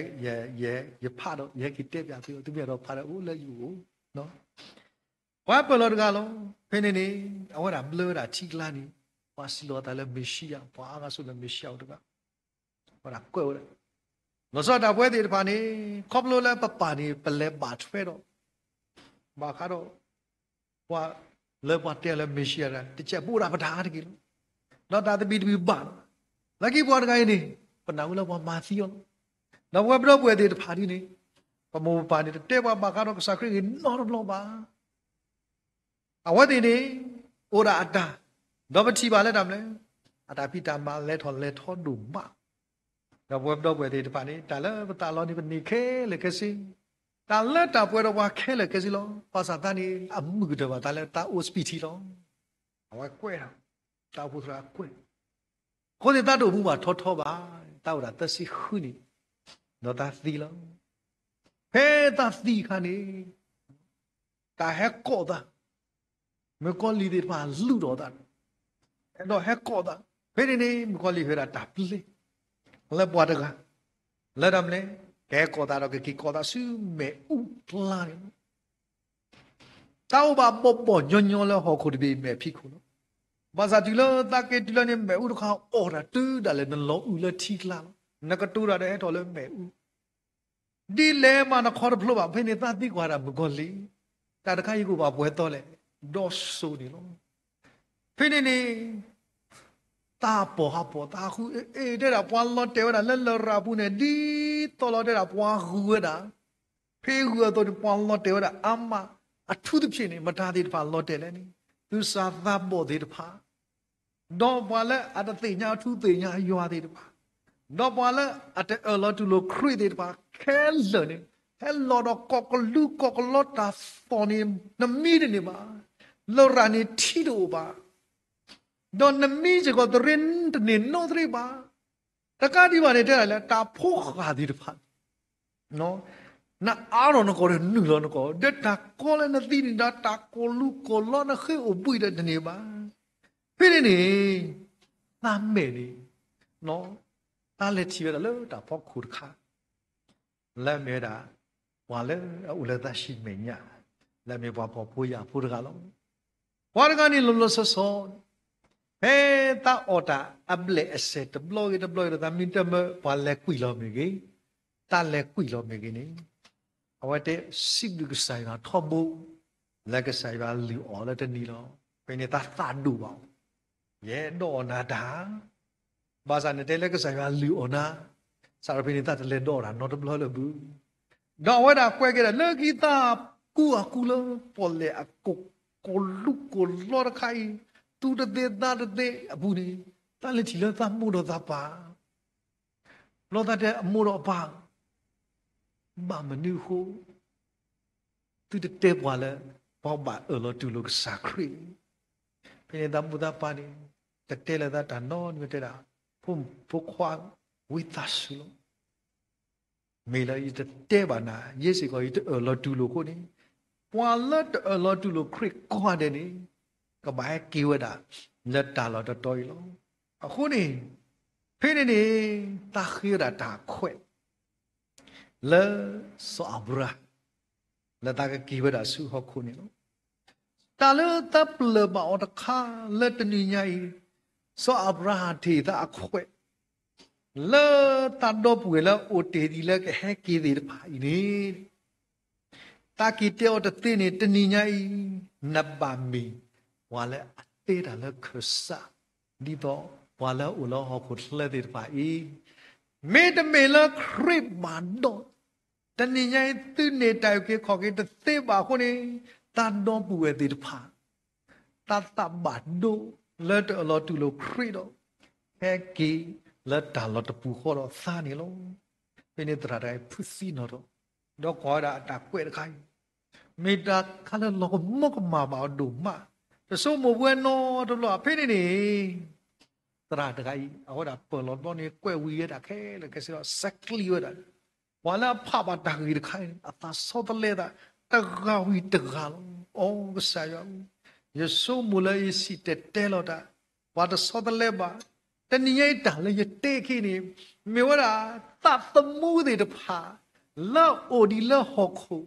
ယဖးဒီး ယဟဲက့ၤတဲပၠးသု, သုမ့ၢ်အဲၣ်ဒိးဖးဒီးအိၣ်လၢယအိၣ်, ပှၤပၢၢ်လီၤတဂၤလီၤ. ဖဲန့ၣ်န့ၣ် အဝဲဒၣ်ဘျၢဝဲဒၣ်ထံကျါန့ၣ်, ပှၤစံးလီၤအသးလၢမ့ၤၡံယၤ, ပှၤအါဂၤဆိလၢမ့ၤၡံယၤအိၣ်တဂၤ, အဝဲဒၣ်ကွဲးဝဲဒၣ်, လီၤဆီဒၣ်တၢ်ပဝဲသ့ၣ်တဖၣ်န့ၣ်, ခီဖျိလၢပပၢ်န့ၣ် ပလဲၤဘၣ်ထွဲဒီး ဘၣ်ဃးဒီး ပှၤလၢပှၤတဲလၢမ့ၤၡံယၤတဂၤ, တကဲးပအိၣ်ဒၣ်ပတၢ်အါတက့ၢ်လီၤ. ဒီးတၢ်သဘံၣ်သဘုၣ်ဘၣ်လီၤ. လၢခံပှၤတဂၤအံၤန့ၣ် ပနၢ်ဟူလၢပှၤမၤသံအီၤလီၤ. ဒီးပဝဲပဒီပုၢ်ဝဲၢ်သ့ၣ်တဖၣ်ဒ်န့ၣ်, ပမိၢ်ပပၢ်န့ၣ် တတဲပှၤဘၣ်ဃးဒီးကစၢ်ခရံာ်အဂ့ၢ်နီတဘျီဘၣ်. အဝဲသ့ၣ်န့ၣ် အိၣ်ဒၣ်အတၢ်, ဒီးပထံၣ်ဘၣ်လၢတၢ်မနုၤလဲၣ်, အတၢ်ဖံးတၢ်မၤလဲၤထီၣ်လဲၤထီဒိၣ်မး. ဒီးပဝဲပဒီပုၢ်ဝဲၢ်သ့ၣ်တဖၣ်န့ၣ် တၢ်လၢပသးလီန့ၣ် ပန့ၢ်ခဲလၢာ်ခဲဆ့, တၢ်လၢတၢ်ပှဲၤဒီးပှၤခဲလၢာ်ခဲဆ့လီၤ. ဘၣ်ဆၣ်သးန့ၣ် အမုာ်ကတၢၢ်ဘၣ်သးလၢတၢ်အိၣ်စပံးထံလီၤ. အဝဲကွဲး, တၢ်အိၣ်ဖှိၣ်သရၣ်ကွဲး, အဃိန့ၣ် သးတအိၣ်မူဘၣ်ထီထီဘၣ်, သးအိၣ်ဒၣ်သၢဆံဃုနံၣ်, ဒီးသးသံလီၤ. ဖဲသးသံအခါန့ၣ် တၢ်ဟဲကိးသး, မုၣ်ကီၤလံၢ်သ့ၣ်တဖၣ်လုၢ်ထီၣ်သး, အဲၣ်ဒိးဟဲကိးသး, ဖဲန့ၣ်န့ၣ် မုၣ်ကီၤလံၢ်ဟဲဒၣ်တၢ်ပျဲ လၢပှၤတဂၤ, လၢတၢ်မနုၤလဲၣ်, ကဟဲကိးသးဒီး ကက့ၤကိးသးဆူမဲးအူကျါန့ၣ်လီၤ. တၢ်အိၣ်ဘၣ်ဘီၣ်ဘီၣ်ညီညီလၢဟီၣ်ခိၣ်တဘ့ၣ်အမဲာ်ဖံးခိၣ်လီၤ. ဘၣ်ဆၣ်တုၤလၢသးက့ၤတုၤလၢန့ၣ် မဲးအူတခါအီၣ်တၢ်တုၤဒၣ်လဲာ် နလီၤအုၣ်လၢထံကျါလီၤ. နကတိၤတၢ်ဒီးဟဲထီၣ်လၢမဲးအူ ဒ်လဲၣ်မးနခီတဖျိဘၣ်. ဖဲန့ၣ်သးသံကွၢ်ဒၣ်မုၣ်ကီၤလံၢ်, တၢ်တခါယကအိၣ်ဘၣ်ပှဲၤသီလဲၣ်, ဒီးစိန့ၣ်လီၤ. ဖဲန့ၣ်န့ၣ် သးပီၢ်ဟးပီၢ်သးဃုအ့ၣ်အ့ၣ် တဲဒၣ်ပှၤလီၤတဲာ်ဝဲဒၣ်လၢလရာ်ပူၤန့ၣ် ဒ်သိးလီၤတဲဒၣ်ပှၤဂုၤဝဲဒၣ်, ဖဲဂုၤအသိးန့ၣ် ပှၤလီၤတဲာ်ဝဲဒၣ်အါမး, အထူသဖြင့်န့ၣ် မတၤသ့ၣ်တဖၣ်လီၤတဲာ်လဲၣ်န့ၣ် သူၣ်စၢ်သးဘီၣ်သ့ၣ်တဖၣ် ဒီးပှၤလၢအတသ့ၣ်ညါအထူသ့ၣ်ညါယွၤသ့ၣ်တဖၣ်, ဒီးပှၤလၢအတအၢၣ်လီၤတူၢ်လိာ်ခရံာ်သ့ၣ်တဖၣ်ခဲလၢာ်န့ၣ်, ဟဲလီၤဒီးကိးကလူးကိးကလီတၢ်သီၣ်န့ၣ် နမံတန့ၢ်ဘၣ်, လရာ်န့ၣ်ထံတအိၣ်ဘၣ်, ဒီးနမံစ့ၢ်ကီးတရ့တန့ၢ်နီတရ့ဘၣ်. တကးဒံးဘၣ်န့ၣ် တဲဒၣ်လၢတၢ်ဖိဃၢ်သ့ၣ်တဖၣ် နအါထီၣ်နကိာ်ဒီးနုာ်လီၤနကိာ်, ဒီးတၢ်ကီလၢနသံန့ၣ်ဒီး တၢ်ကိၢ်လူၤကိၢ်လီနဃ့အိၣ်ဘှံးဒီးတန့ၢ်ဘၣ်. ဖဲန့ၣ်န့ၣ် သးမဲာ်န့ၣ် သးလဲၤထံၣ်ဝဲဒၣ်လၢတၢ်ဖီခိၣ်တခါ လၢအမ့ၢ်ဝဲဒၣ် ပှၤလၢအအိၣ်လၢသးဆံမဲာ်ညါ, လၢအမ့ၢ်ပှၤဖှီၣ်ဖိယာ်ဖိတဂၤလီၤ. ပှၤတဂၤန့ၣ်လီၤလီၤဆီဆီ ဖဲသးအီၣ်တၢ်အဘျဲၣ်အစဲၣ်တဘျီဂ့ၤတဘျီဂ့ၤဒီး သးမ့ၢ်တမၢပှၤလဲၤကွံာ်လီၤမ့ၢ်ဂ့ၤ, တၢ်လဲၤကွံာ်လီၤမ့ၢ်ဂ့ၤန့ၣ်, အဝဲတဲစံးဘျုးကစၢ်ယွၤထီဘိ လၢကစၢ်ယွၤလုၢ်အီၣ်လၢတနံၤလီၤ. ဖဲန့ၣ်သးသးဒိၣ်ဘၣ်အီၤ, ယအဲၣ်ဒိးအီၣ်နၤတၢ် ဘၣ်ဆၣ်နတဲလၢကစၢ်ယွၤလုၢ်အီၣ်နၤ, စးထီၣ်ဖဲန့ၣ်သးတလဲၤဒိးအီၣ်တၢ်နီတဘျီလၢၤဘၣ်. ဒီးအဝဲဒၣ်ကွဲးက့ၤဒၣ်လၢခံသးကူအကူလၢပီၣ်လဲၣ်အကိၢ်ကိၢ်လူၤကိၢ်လီတခါအံၤ, သူတသ့သးတသ့အပူၤန့ၣ်, သးလဲၤထံၣ်လၢသးမိၢ်ဒီးသးပၢ်, ဘျီသးတဲအမိၢ်ဒီးအပၢ်, ဘၣ်မနုၤအဃိ, သုတတဲပှၤလၢ ပှၤဘၣ်အၢၣ်လီၤတူၢ်လိာ်ကစၢ်ခရံာ်. ဖဲန့ၣ်သးမိၢ်သးပၢ်န့ၣ် တတဲလၢၤသးတၢ်နီတမံၤ တဲဒၣ်, ဖိခွါ, ဝံသးစူၤလီၤ. မ့ၢ်လၢယတတဲဘၣ်နၤ, ယဲစ့ၢ်ကီးယတအၢၣ်လီၤတူၢ်လိာ်အဃိန့ၣ်, ပှၤလၢတအၢၣ်လီၤတူၢ်လိာ်ခရံာ်ကိးဂၤဒဲးန့ၣ် ကဘၣ်ဟဲက့ၤဝဲဒၣ် လၢတၢ်လီၢ်တတီၤအံၤလီၤ. အဃိန့ၣ်, ဖဲန့ၣ်န့ၣ် သးဃ့ဝဲဒၣ်တၢ်ခွဲး လၢစီၤအၤဘြၤဟၣ် လၢသးကက့ၤဝဲဒၣ်ဆူဟီၣ်ခိၣ်န့ၣ်လီၤ. တၢ်လၢသးပျၢၢ်ဘၣ်အီၤတခါလၢတနံၤညါအံၤ, စီၤအၤဘြၤဟၣ်တ့ၢ်သးအခွဲး လၢသးဒီပုၢ်ဝဲၢ်လၢအအိၣ်တ့ၢ်ဒံးလၢကဟဲက့ၤသ့ၣ်တဖၣ်အံၤန့ၣ် သးက့ၤတဲအီၤတသ့န့ၣ် တနံၤညါအံၤ နဘၣ်မ့ၢ်ပှၤလၢအတဲတၢ်လၢခၢၣ်စး ဒ်သိးပှၤလၢအအိၣ်လၢဟီၣ်ခိၣ်ချၢသ့ၣ်တဖၣ်အံၤ, မ့တမ့ၢ်လၢခရံာ်ဘၣ်ဒီး, တနံၤညါအံၤ သုန့ၢ်တၢ်အုၣ်က့ၤခီၣ်က့ၤတသ့ဘၣ်အဃိန့ၣ်, သးဒီပုၢ်ဝဲၢ်သ့ၣ်တဖၣ် သးသးဘၣ်ဒိလၢတအၢၣ်လီၤတူၢ်လိာ်ခရံာ်ဒီး, ဟဲက့ၤလၢတၢ်လီၤတပူၤဃီဒီးသးန့ၣ်လီၤ. ဖဲန့ၣ်သရၣ်တဂၤအံၤ ဖုးသံနီၣ်ထီၣ်, ဒီးကွၢ်ဝဲဒၣ်အတၢ်ကွဲးတခါအံၤ, မ့ၢ်တၢ်ခါလၢလီၤကမီကမၣ်ဘၣ်အီၤဒိၣ်မး, တဆိကမိၣ်ပဝဲနီတဘျီ. ဖဲန့ၣ်န့ၣ် သရၣ်တဂၤအံၤ အဝဲဒၣ်ပၢၢ်လီၤတဘျီန့ၣ် ကွဲးဝံၤဝဲဒၣ်ခဲလၢာ်ခဲဆ့ဒီး စဲးကျံးဝဲဒၣ် ပှၤလၢအဖးဘၣ်တၢ်ဂ့ၢ်တခါအံၤန့ၣ် အသးဆီတလဲသး တဂၤဝံၤတဂၤလီၤ. အိ ကစၢ်ယွၤဧၢ, ယဆိကမိၣ်လၢယစံၣ်တဲၤတဲလီၤတၢ်, ပှၤတဆီတလဲဘၣ်. တနံၤညါအံၤတၢ်လၢယတဲက့ၤန့ၣ် မ့ၢ်ဝဲဒၣ်သးသမူသ့ၣ်တဖၣ် လၢအအိၣ်ဒံးလၢဟီၣ်ခိၣ်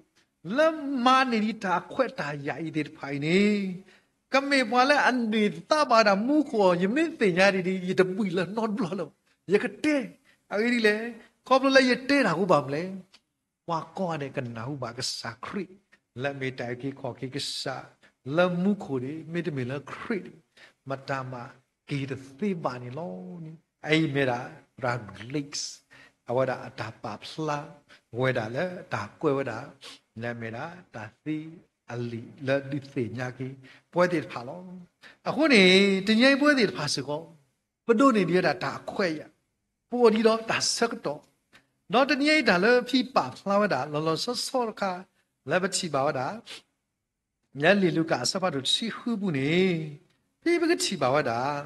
လၢမၤန့ၢ်ဒံးတၢ်ခွဲးတၢ်ယာ်အံၤသ့ၣ်တဖၣ်အံၤန့ၣ် ကမ့ၢ်ပှၤလၢအန့ၢ်သါဘၣ်တၢ်မူခိၣ်အီၤ ယမ့ၢ်သ့ၣ်ညါဒံးဒံး ယတဘှံးလၢၤနီတဘျီလၢၤဘၣ်. ယကတဲ, အဂ့ၢ်ဒ်လဲၣ်, ခီဖျိလၢယတဲတၢ်အဃိဘၣ်မနုၤလဲၣ်. ပှၤကိးဂၤဒဲးကနၢ်ဟူဘၣ်ကစၢ်ခရံာ် လၢမ့ၢ်တၢ်အုၣ်က့ၤခီၣ်က့ၤကစၢ် လၢမူခိၣ်ဒံး မ့တမ့ၢ်လၢခရံာ်ဒံး မတၤမၤက့ၤတသ့ဘၣ်န့ၣ်လီၤ. အအံၤမ့ၢ်ဒၣ် သရၣ် Glaze အဝဲဒၣ်အတၢ်ပာ်ဖျါဝဲဒၣ်လၢတၢ်ကွဲးဝဲဒၣ် လၢမ့ၢ်ဒၣ်တၢ်သံအလံာ်လၢဒုးသ့ၣ်ညါက့ၤပဝဲသ့ၣ်တဖၣ်လီၤ. အဃိန့ၣ် တနံၤအံၤပဝဲသ့ၣ်တဖၣ်စ့ၢ်ကီး ပဒိးန့ၢ်ဒံးဝဲဒၣ်တၢ်အခွဲးအယာ်, ပအိၣ်ဒံးဒီးတၢ်ဆၢကတီၢ်, ဒီးတနံၤအံၤတၢ်လၢဖံပာ်ဖျါဝဲဒၣ်လီၤလီၤဆီဆီတခါ လၢပထံၣ်ဘၣ်ဝဲဒၣ် လၢလံာ်လူၤကၣ်အဆၢဖးဒိၣ်တဆံဃုပူၤန့ၣ်, ဖဲပကထံၣ်ဘၣ်ဝဲဒၣ်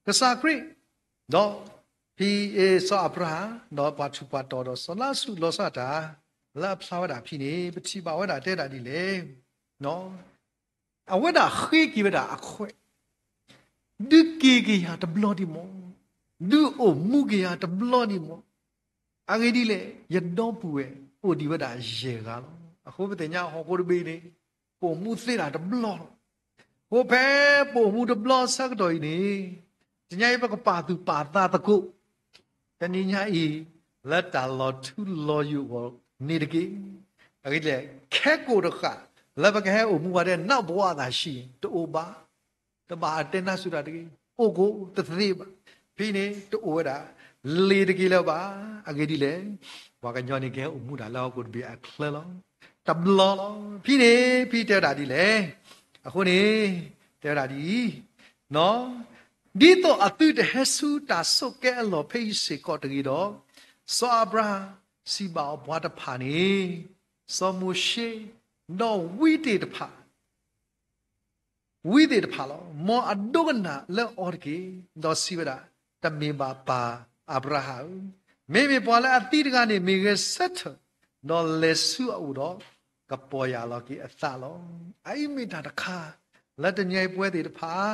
ကစၢ်ခရံာ် ဒီး ဖဲစီၤအၤဘြၤဟၣ် ဒီးပှၤထူးပှၤတီၤဒီးစီၤလါစရူးလီၤဆီဒၣ်တၢ် လၢအဖျါဝဲဒၣ်ဖဲန့ၣ် ပထံၣ်ဘၣ်ဝဲဒၣ်တဲဒၣ်ဒ်လဲၣ်. အဝဲဒၣ်ဃ့က့ၤဝဲဒၣ်အခွဲး, ဒုးက့ၤက့ၤယၤတဘျီဒံးမး, ဒုးအိၣ်မူက့ၤယၤတဘျီဒံးမး. အဂ့ၢ်ဒ်လဲၣ်, ယဒီပုၢ်ဝဲၢ်အိၣ်ဒံးဝဲဒၣ်ယဲၢ်ဂၤလီၤ. အဃိပသ့ၣ်ညါဟီၣ်ခိၣ်တဘ့ၣ်န့ၣ် ပအိၣ်မူသ့ဒၣ်တဘျီလီၤ. အဃိဖဲပအိၣ်မူတဘျီဆၢကတီၢ်အံၤန့ၣ်, တနံၤအံၤပကပာ်သူၣ်ပာ်သးသကိး, တနံၤညါအံၤ လၢတၢ်လီၤထူလီၤယိာ်အဂီၢ်န့ၣ်တက့ၢ်. အဂ့ၢ်ဒ်လဲၣ်, ခဲကိာ်တဃၣ် လၢပကဟဲအိၣ်မူဘၣ်ဒဲး နးပဝးအသးဆံး တအိၣ်ဘၣ်. တဘၣ်အတဲနါစူၤတၢ်တဂ့ၤ, အိၣ်ကိးတသ့ဘၣ်. ဖဲန့ၣ်တအိၣ်ဝဲဒၣ်လ့ၤတက့ၢ်လၢၤဘၣ်. အဂ့ၢ်ဒ်လဲၣ်, ပှၤကညီန့ၣ်ကဟဲအိၣ်မူဒၣ်လၢဟီၣ်ခိၣ်တဘ့ၣ်အချၢလီၤ. တဘျီလီၤ. ဖဲန့ၣ် ဖဲတဲဝဲဒၣ်ဒ်လဲၣ်. အဃိန့ၣ် တဲဝဲဒၣ်ဒ်အံၤ, ဒ်သိးအသုတဟဲဆူတၢ်ဆိးကဲအလီၢ်ဖဲအံၤစ့ၢ်ကီးတဂ့ၤဒီး, စီၤအၤဘြၤဟၣ်စံးဘၣ်အီၤပှၤတဖၣ်န့ၣ်, စီၤမိၤၡ့, ဒီးဝံသ့ၣ်တဖၣ် ဝံသ့ၣ်တဖၣ်လီၤ. မ်အဒိကနၣ်လၢအီၤတက့ၢ်. ဒီးစံးဝဲဒၣ်, တမ့ၢ်ဘၣ်ပၢ်အၤဘြၤဟၣ်ဧၢ, မ့မ့ၢ်ပှၤလၢအသံတဂၤန့ၣ် မ့ၢ်ဂဲၤဆၢထၢၣ်, ဒီးလဲၤဆူအအိၣ်ဒီး ကပီၢ်ယၢ်လီၤက့ၤအသးလီၤ. အအံၤမ့ၢ်တၢ်တခါ လၢတနံၤအံၤပဝဲသ့ၣ်တဖၣ်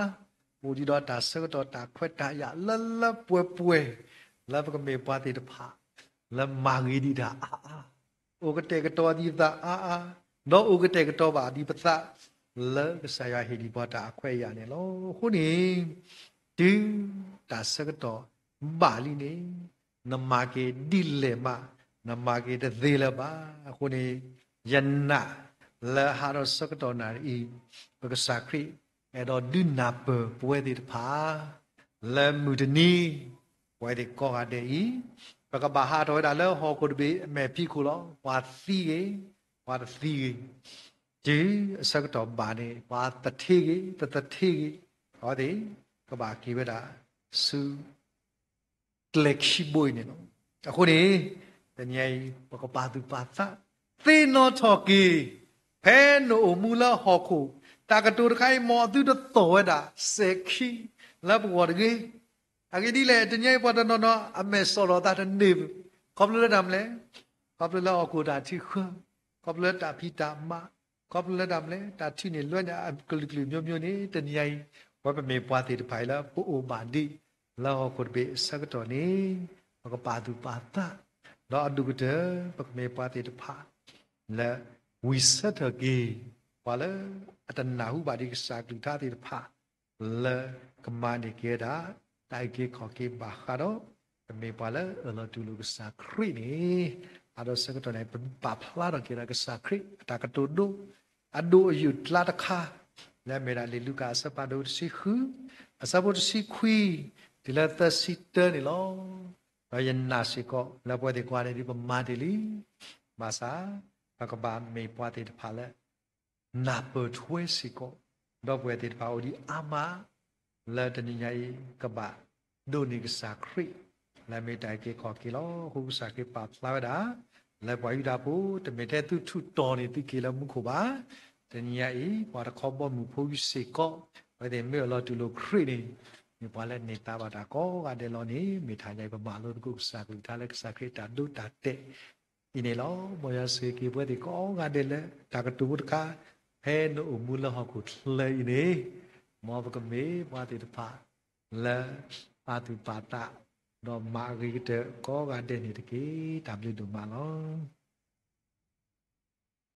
အိၣ်ဒံးဒီးတၢ်ဆၢကတီၢ်တၢ်ခွဲးတၢ်ယာ်လၢလၢပှဲၤပှဲၤ လၢပကမ့ၢ်ပှၤသ့ၣ်တဖၣ် လၢမၤဂ့ၤဒံးတၢ်အါအါ, အိၣ်ကတဲာ်ကတီၤဒံးသးအါအါ, ဒီးအိၣ်ကတဲာ်ကတီၤဘၣ်ဒံးပသး လၢကစၢ်ယွၤဟ့ၣ်ဒံးပှၤတၢ်အခွဲးအယာ်န့ၣ်လီၤ. အဃိန့ၣ် တုၤတၢ်ဆၢကတီၢ်ဘၣ်လံန့ၣ် နမၤက့ၤဒ်လဲၣ်မး နမၤက့ၤတသ့လၢၤဘၣ်. အဃိန့ၣ် ယနာ်လၢဟးထီၣ်ဆၢကတီၢ်နၣ်ရံၣ်အံၤ ပကစၢ်ခရံာ် အဲၣ်ဒိးဒုးနၢ်ပၢၢ်ပဝဲသ့ၣ်တဖၣ် လၢမုၢ်တနံၤ ပဝဲသ့ၣ်ကိးဂၤဒဲးအံၤ ပကဘၣ်ဟးထီၣ်ဝဲဒၣ်လၢဟီၣ်ခိၣ်တဘ့ၣ်အမဲာ်ဖံးခိၣ်လီၤ. ပှၤသံဂ့ၤ, ပှၤတသံဂ့ၤ, တုၤအဆၢကတီၢ်ဘၣ်န့ၣ် ပှၤသထ့ဂ့ၤ, တသထ့ဂ့ၤ, အဝဲသ့ၣ်ကဘၣ်က့ၤဝဲဒၣ်ဆူ ကျဲခံဘိအံၤန့ၣ်လီၤ. အဃိန့ၣ် တနံၤအံၤ ပကပာ်သူၣ်ပာ်သး, သ့ၣ်နီၣ်ထီၣ်က့ၤ ဖဲနအိၣ်မူလၢဟီၣ်ခိၣ် တၢ်ကတိၤတခါအံၤ မ်အသုတသီၣ်ဝဲဒၣ်စဲၤခံလၢပဂီၢ်တဂ့ၤ. အဂ့ၢ်ဒ်လဲၣ်, တနံၤအံၤပှၤတနီၤနီၤ အမဲာ်စီၣ်ထီၣ်သးတန့ၢ်ဘၣ်. ခီဖျိလၢတၢ်မနုၤလဲၣ်, ခီဖျိလၢဟီၣ်ခိၣ်တၢ်ထုးဃၢ, ခီဖျိလၢတၢ်ဖံးတၢ်မၤ, ခီဖျိလၢတၢ်မနုၤလဲၣ်, တၢ်ထုးန့ၢ်လွဲန့ၢ်အကလုာ်ကလုာ်မျိုးမျိုးန့ၣ် တနံၤအံၤ ပဝဲပမ့ၢ်ပှၤသ့ၣ်တဖၣ်အံၤလၢပအိၣ်ဘၣ်ဒံးလၢဟီၣ်ခိၣ်တဘ့ၣ်အဆၢကတီၢ်န့ၣ် ပကပာ်သူၣ်ပာ်သး ဒီးအဒိၣ်ကတၢၢ် ပကမ့ၢ်ပှၤသ့ၣ်တဖၣ် လၢဝံၤဆၢထၢၣ်က့ၤ ပှၤလၢအတနၢ်ဟူဘၣ်ဒံးကစၢ်ကလုၢ်ကထါသ့ၣ်တဖၣ် လၢကမၤန့ၢ်က့ၤဝဲဒၣ် တၢ်အုၣ်က့ၤခီၣ်က့ၤဘၣ်ဃးဒီး ပမ့ၢ်ပှၤလၢအၢၣ်လီၤတူၢ်လိာ်ကစၢ်ခရံာ်န့ၣ် အဒိၣ်ဆၢကတီၢ်န့ၣ် ပပာ်ဖျါထီၣ်က့ၤဒီးကစၢ်ခရံာ်အတၢ်ကတိၤဒိ အဒိၣ်အယိာ်ကျါတခါ လၢအမ့ၢ်ဒၣ်လံာ်လူၤကၣ်အဆၢဖးဒိၣ်တဆံဃု အဆၢဖိတဆံခွံ တုၤလၢသၢဆံတၢန့ၣ်လီၤ. ဒီးယနာ်စ့ၢ်ကီး လၢပဝဲသ့ၣ်ကိးဂၤဒဲးဒ်ပမၤတ့ၢ်လံ, ဘၣ်ဆၣ် ပကဘၣ်မ့ၢ်ပှၤသ့ၣ်တဖၣ်လၢ နၢ်ပၢၢ်ထွဲစ့ၢ်ကီး ဒီပုၢ်ဝဲၢ်သ့ၣ်တဖၣ်အိၣ်ဒံးအါမး လၢတနံၤညါအံၤ ကဘၣ်ဒိးန့ၢ်ကစၢ်ခရံာ် လၢအမ့ၢ်တၢ်အုၣ်က့ၤခီၣ်က့ၤလီၤ. အဃိကစၢ်ခရံာ်ပာ်ဖျါဝဲဒၣ် လၢပှၤယူဒၤဖိ တမ့ၢ်ထဲသုထုးတီၤန့ၢ်သုက့ၤလၢမူခိၣ်ဘၣ်. တနံၤညါအံၤ ပှၤတခီဘီမုၢ်ဖိယူၢ်စ့ၢ်ကီး အဝဲသ့ၣ်မ့ၢ်အၢၣ်လီၤတူၢ်လိာ်ခရံာ်န့ၣ် မ့ၢ်ပှၤလၢန့ၢ်သါဘၣ်တၢ်ကိးဂၤဒဲးလီၤန့ၣ် မ့ၢ်တဟါညါအံၤ ပမၤလိသကိးကစၢ်ကလုၢ်ကထါလၢကစၢ်ခရံာ်အတၢ်ဒိတၢ်တဲာ် အံၤန့ၣ်လီၤ. မ်ယွၤဆိၣ်ဂ့ၤက့ၤပဝဲသ့ၣ်ကိးဂၤဒဲးလၢ တၢ်ကတိၤဖိတခါ ဖဲနအိၣ်မူလၢဟီၣ်ခိၣ်ချၢအံၤန့ၣ် မ်ပကမ့ၢ်ပှၤသ့ၣ်တဖၣ် လၢပာ်သူၣ်ပာ်သး ဒီးမၤအဂ့ၤကတၢၢ်ကိးဂၤဒဲးန့ၣ်တက့ၢ်. တၢ်ဘျုးဒိၣ်မးလီၤ.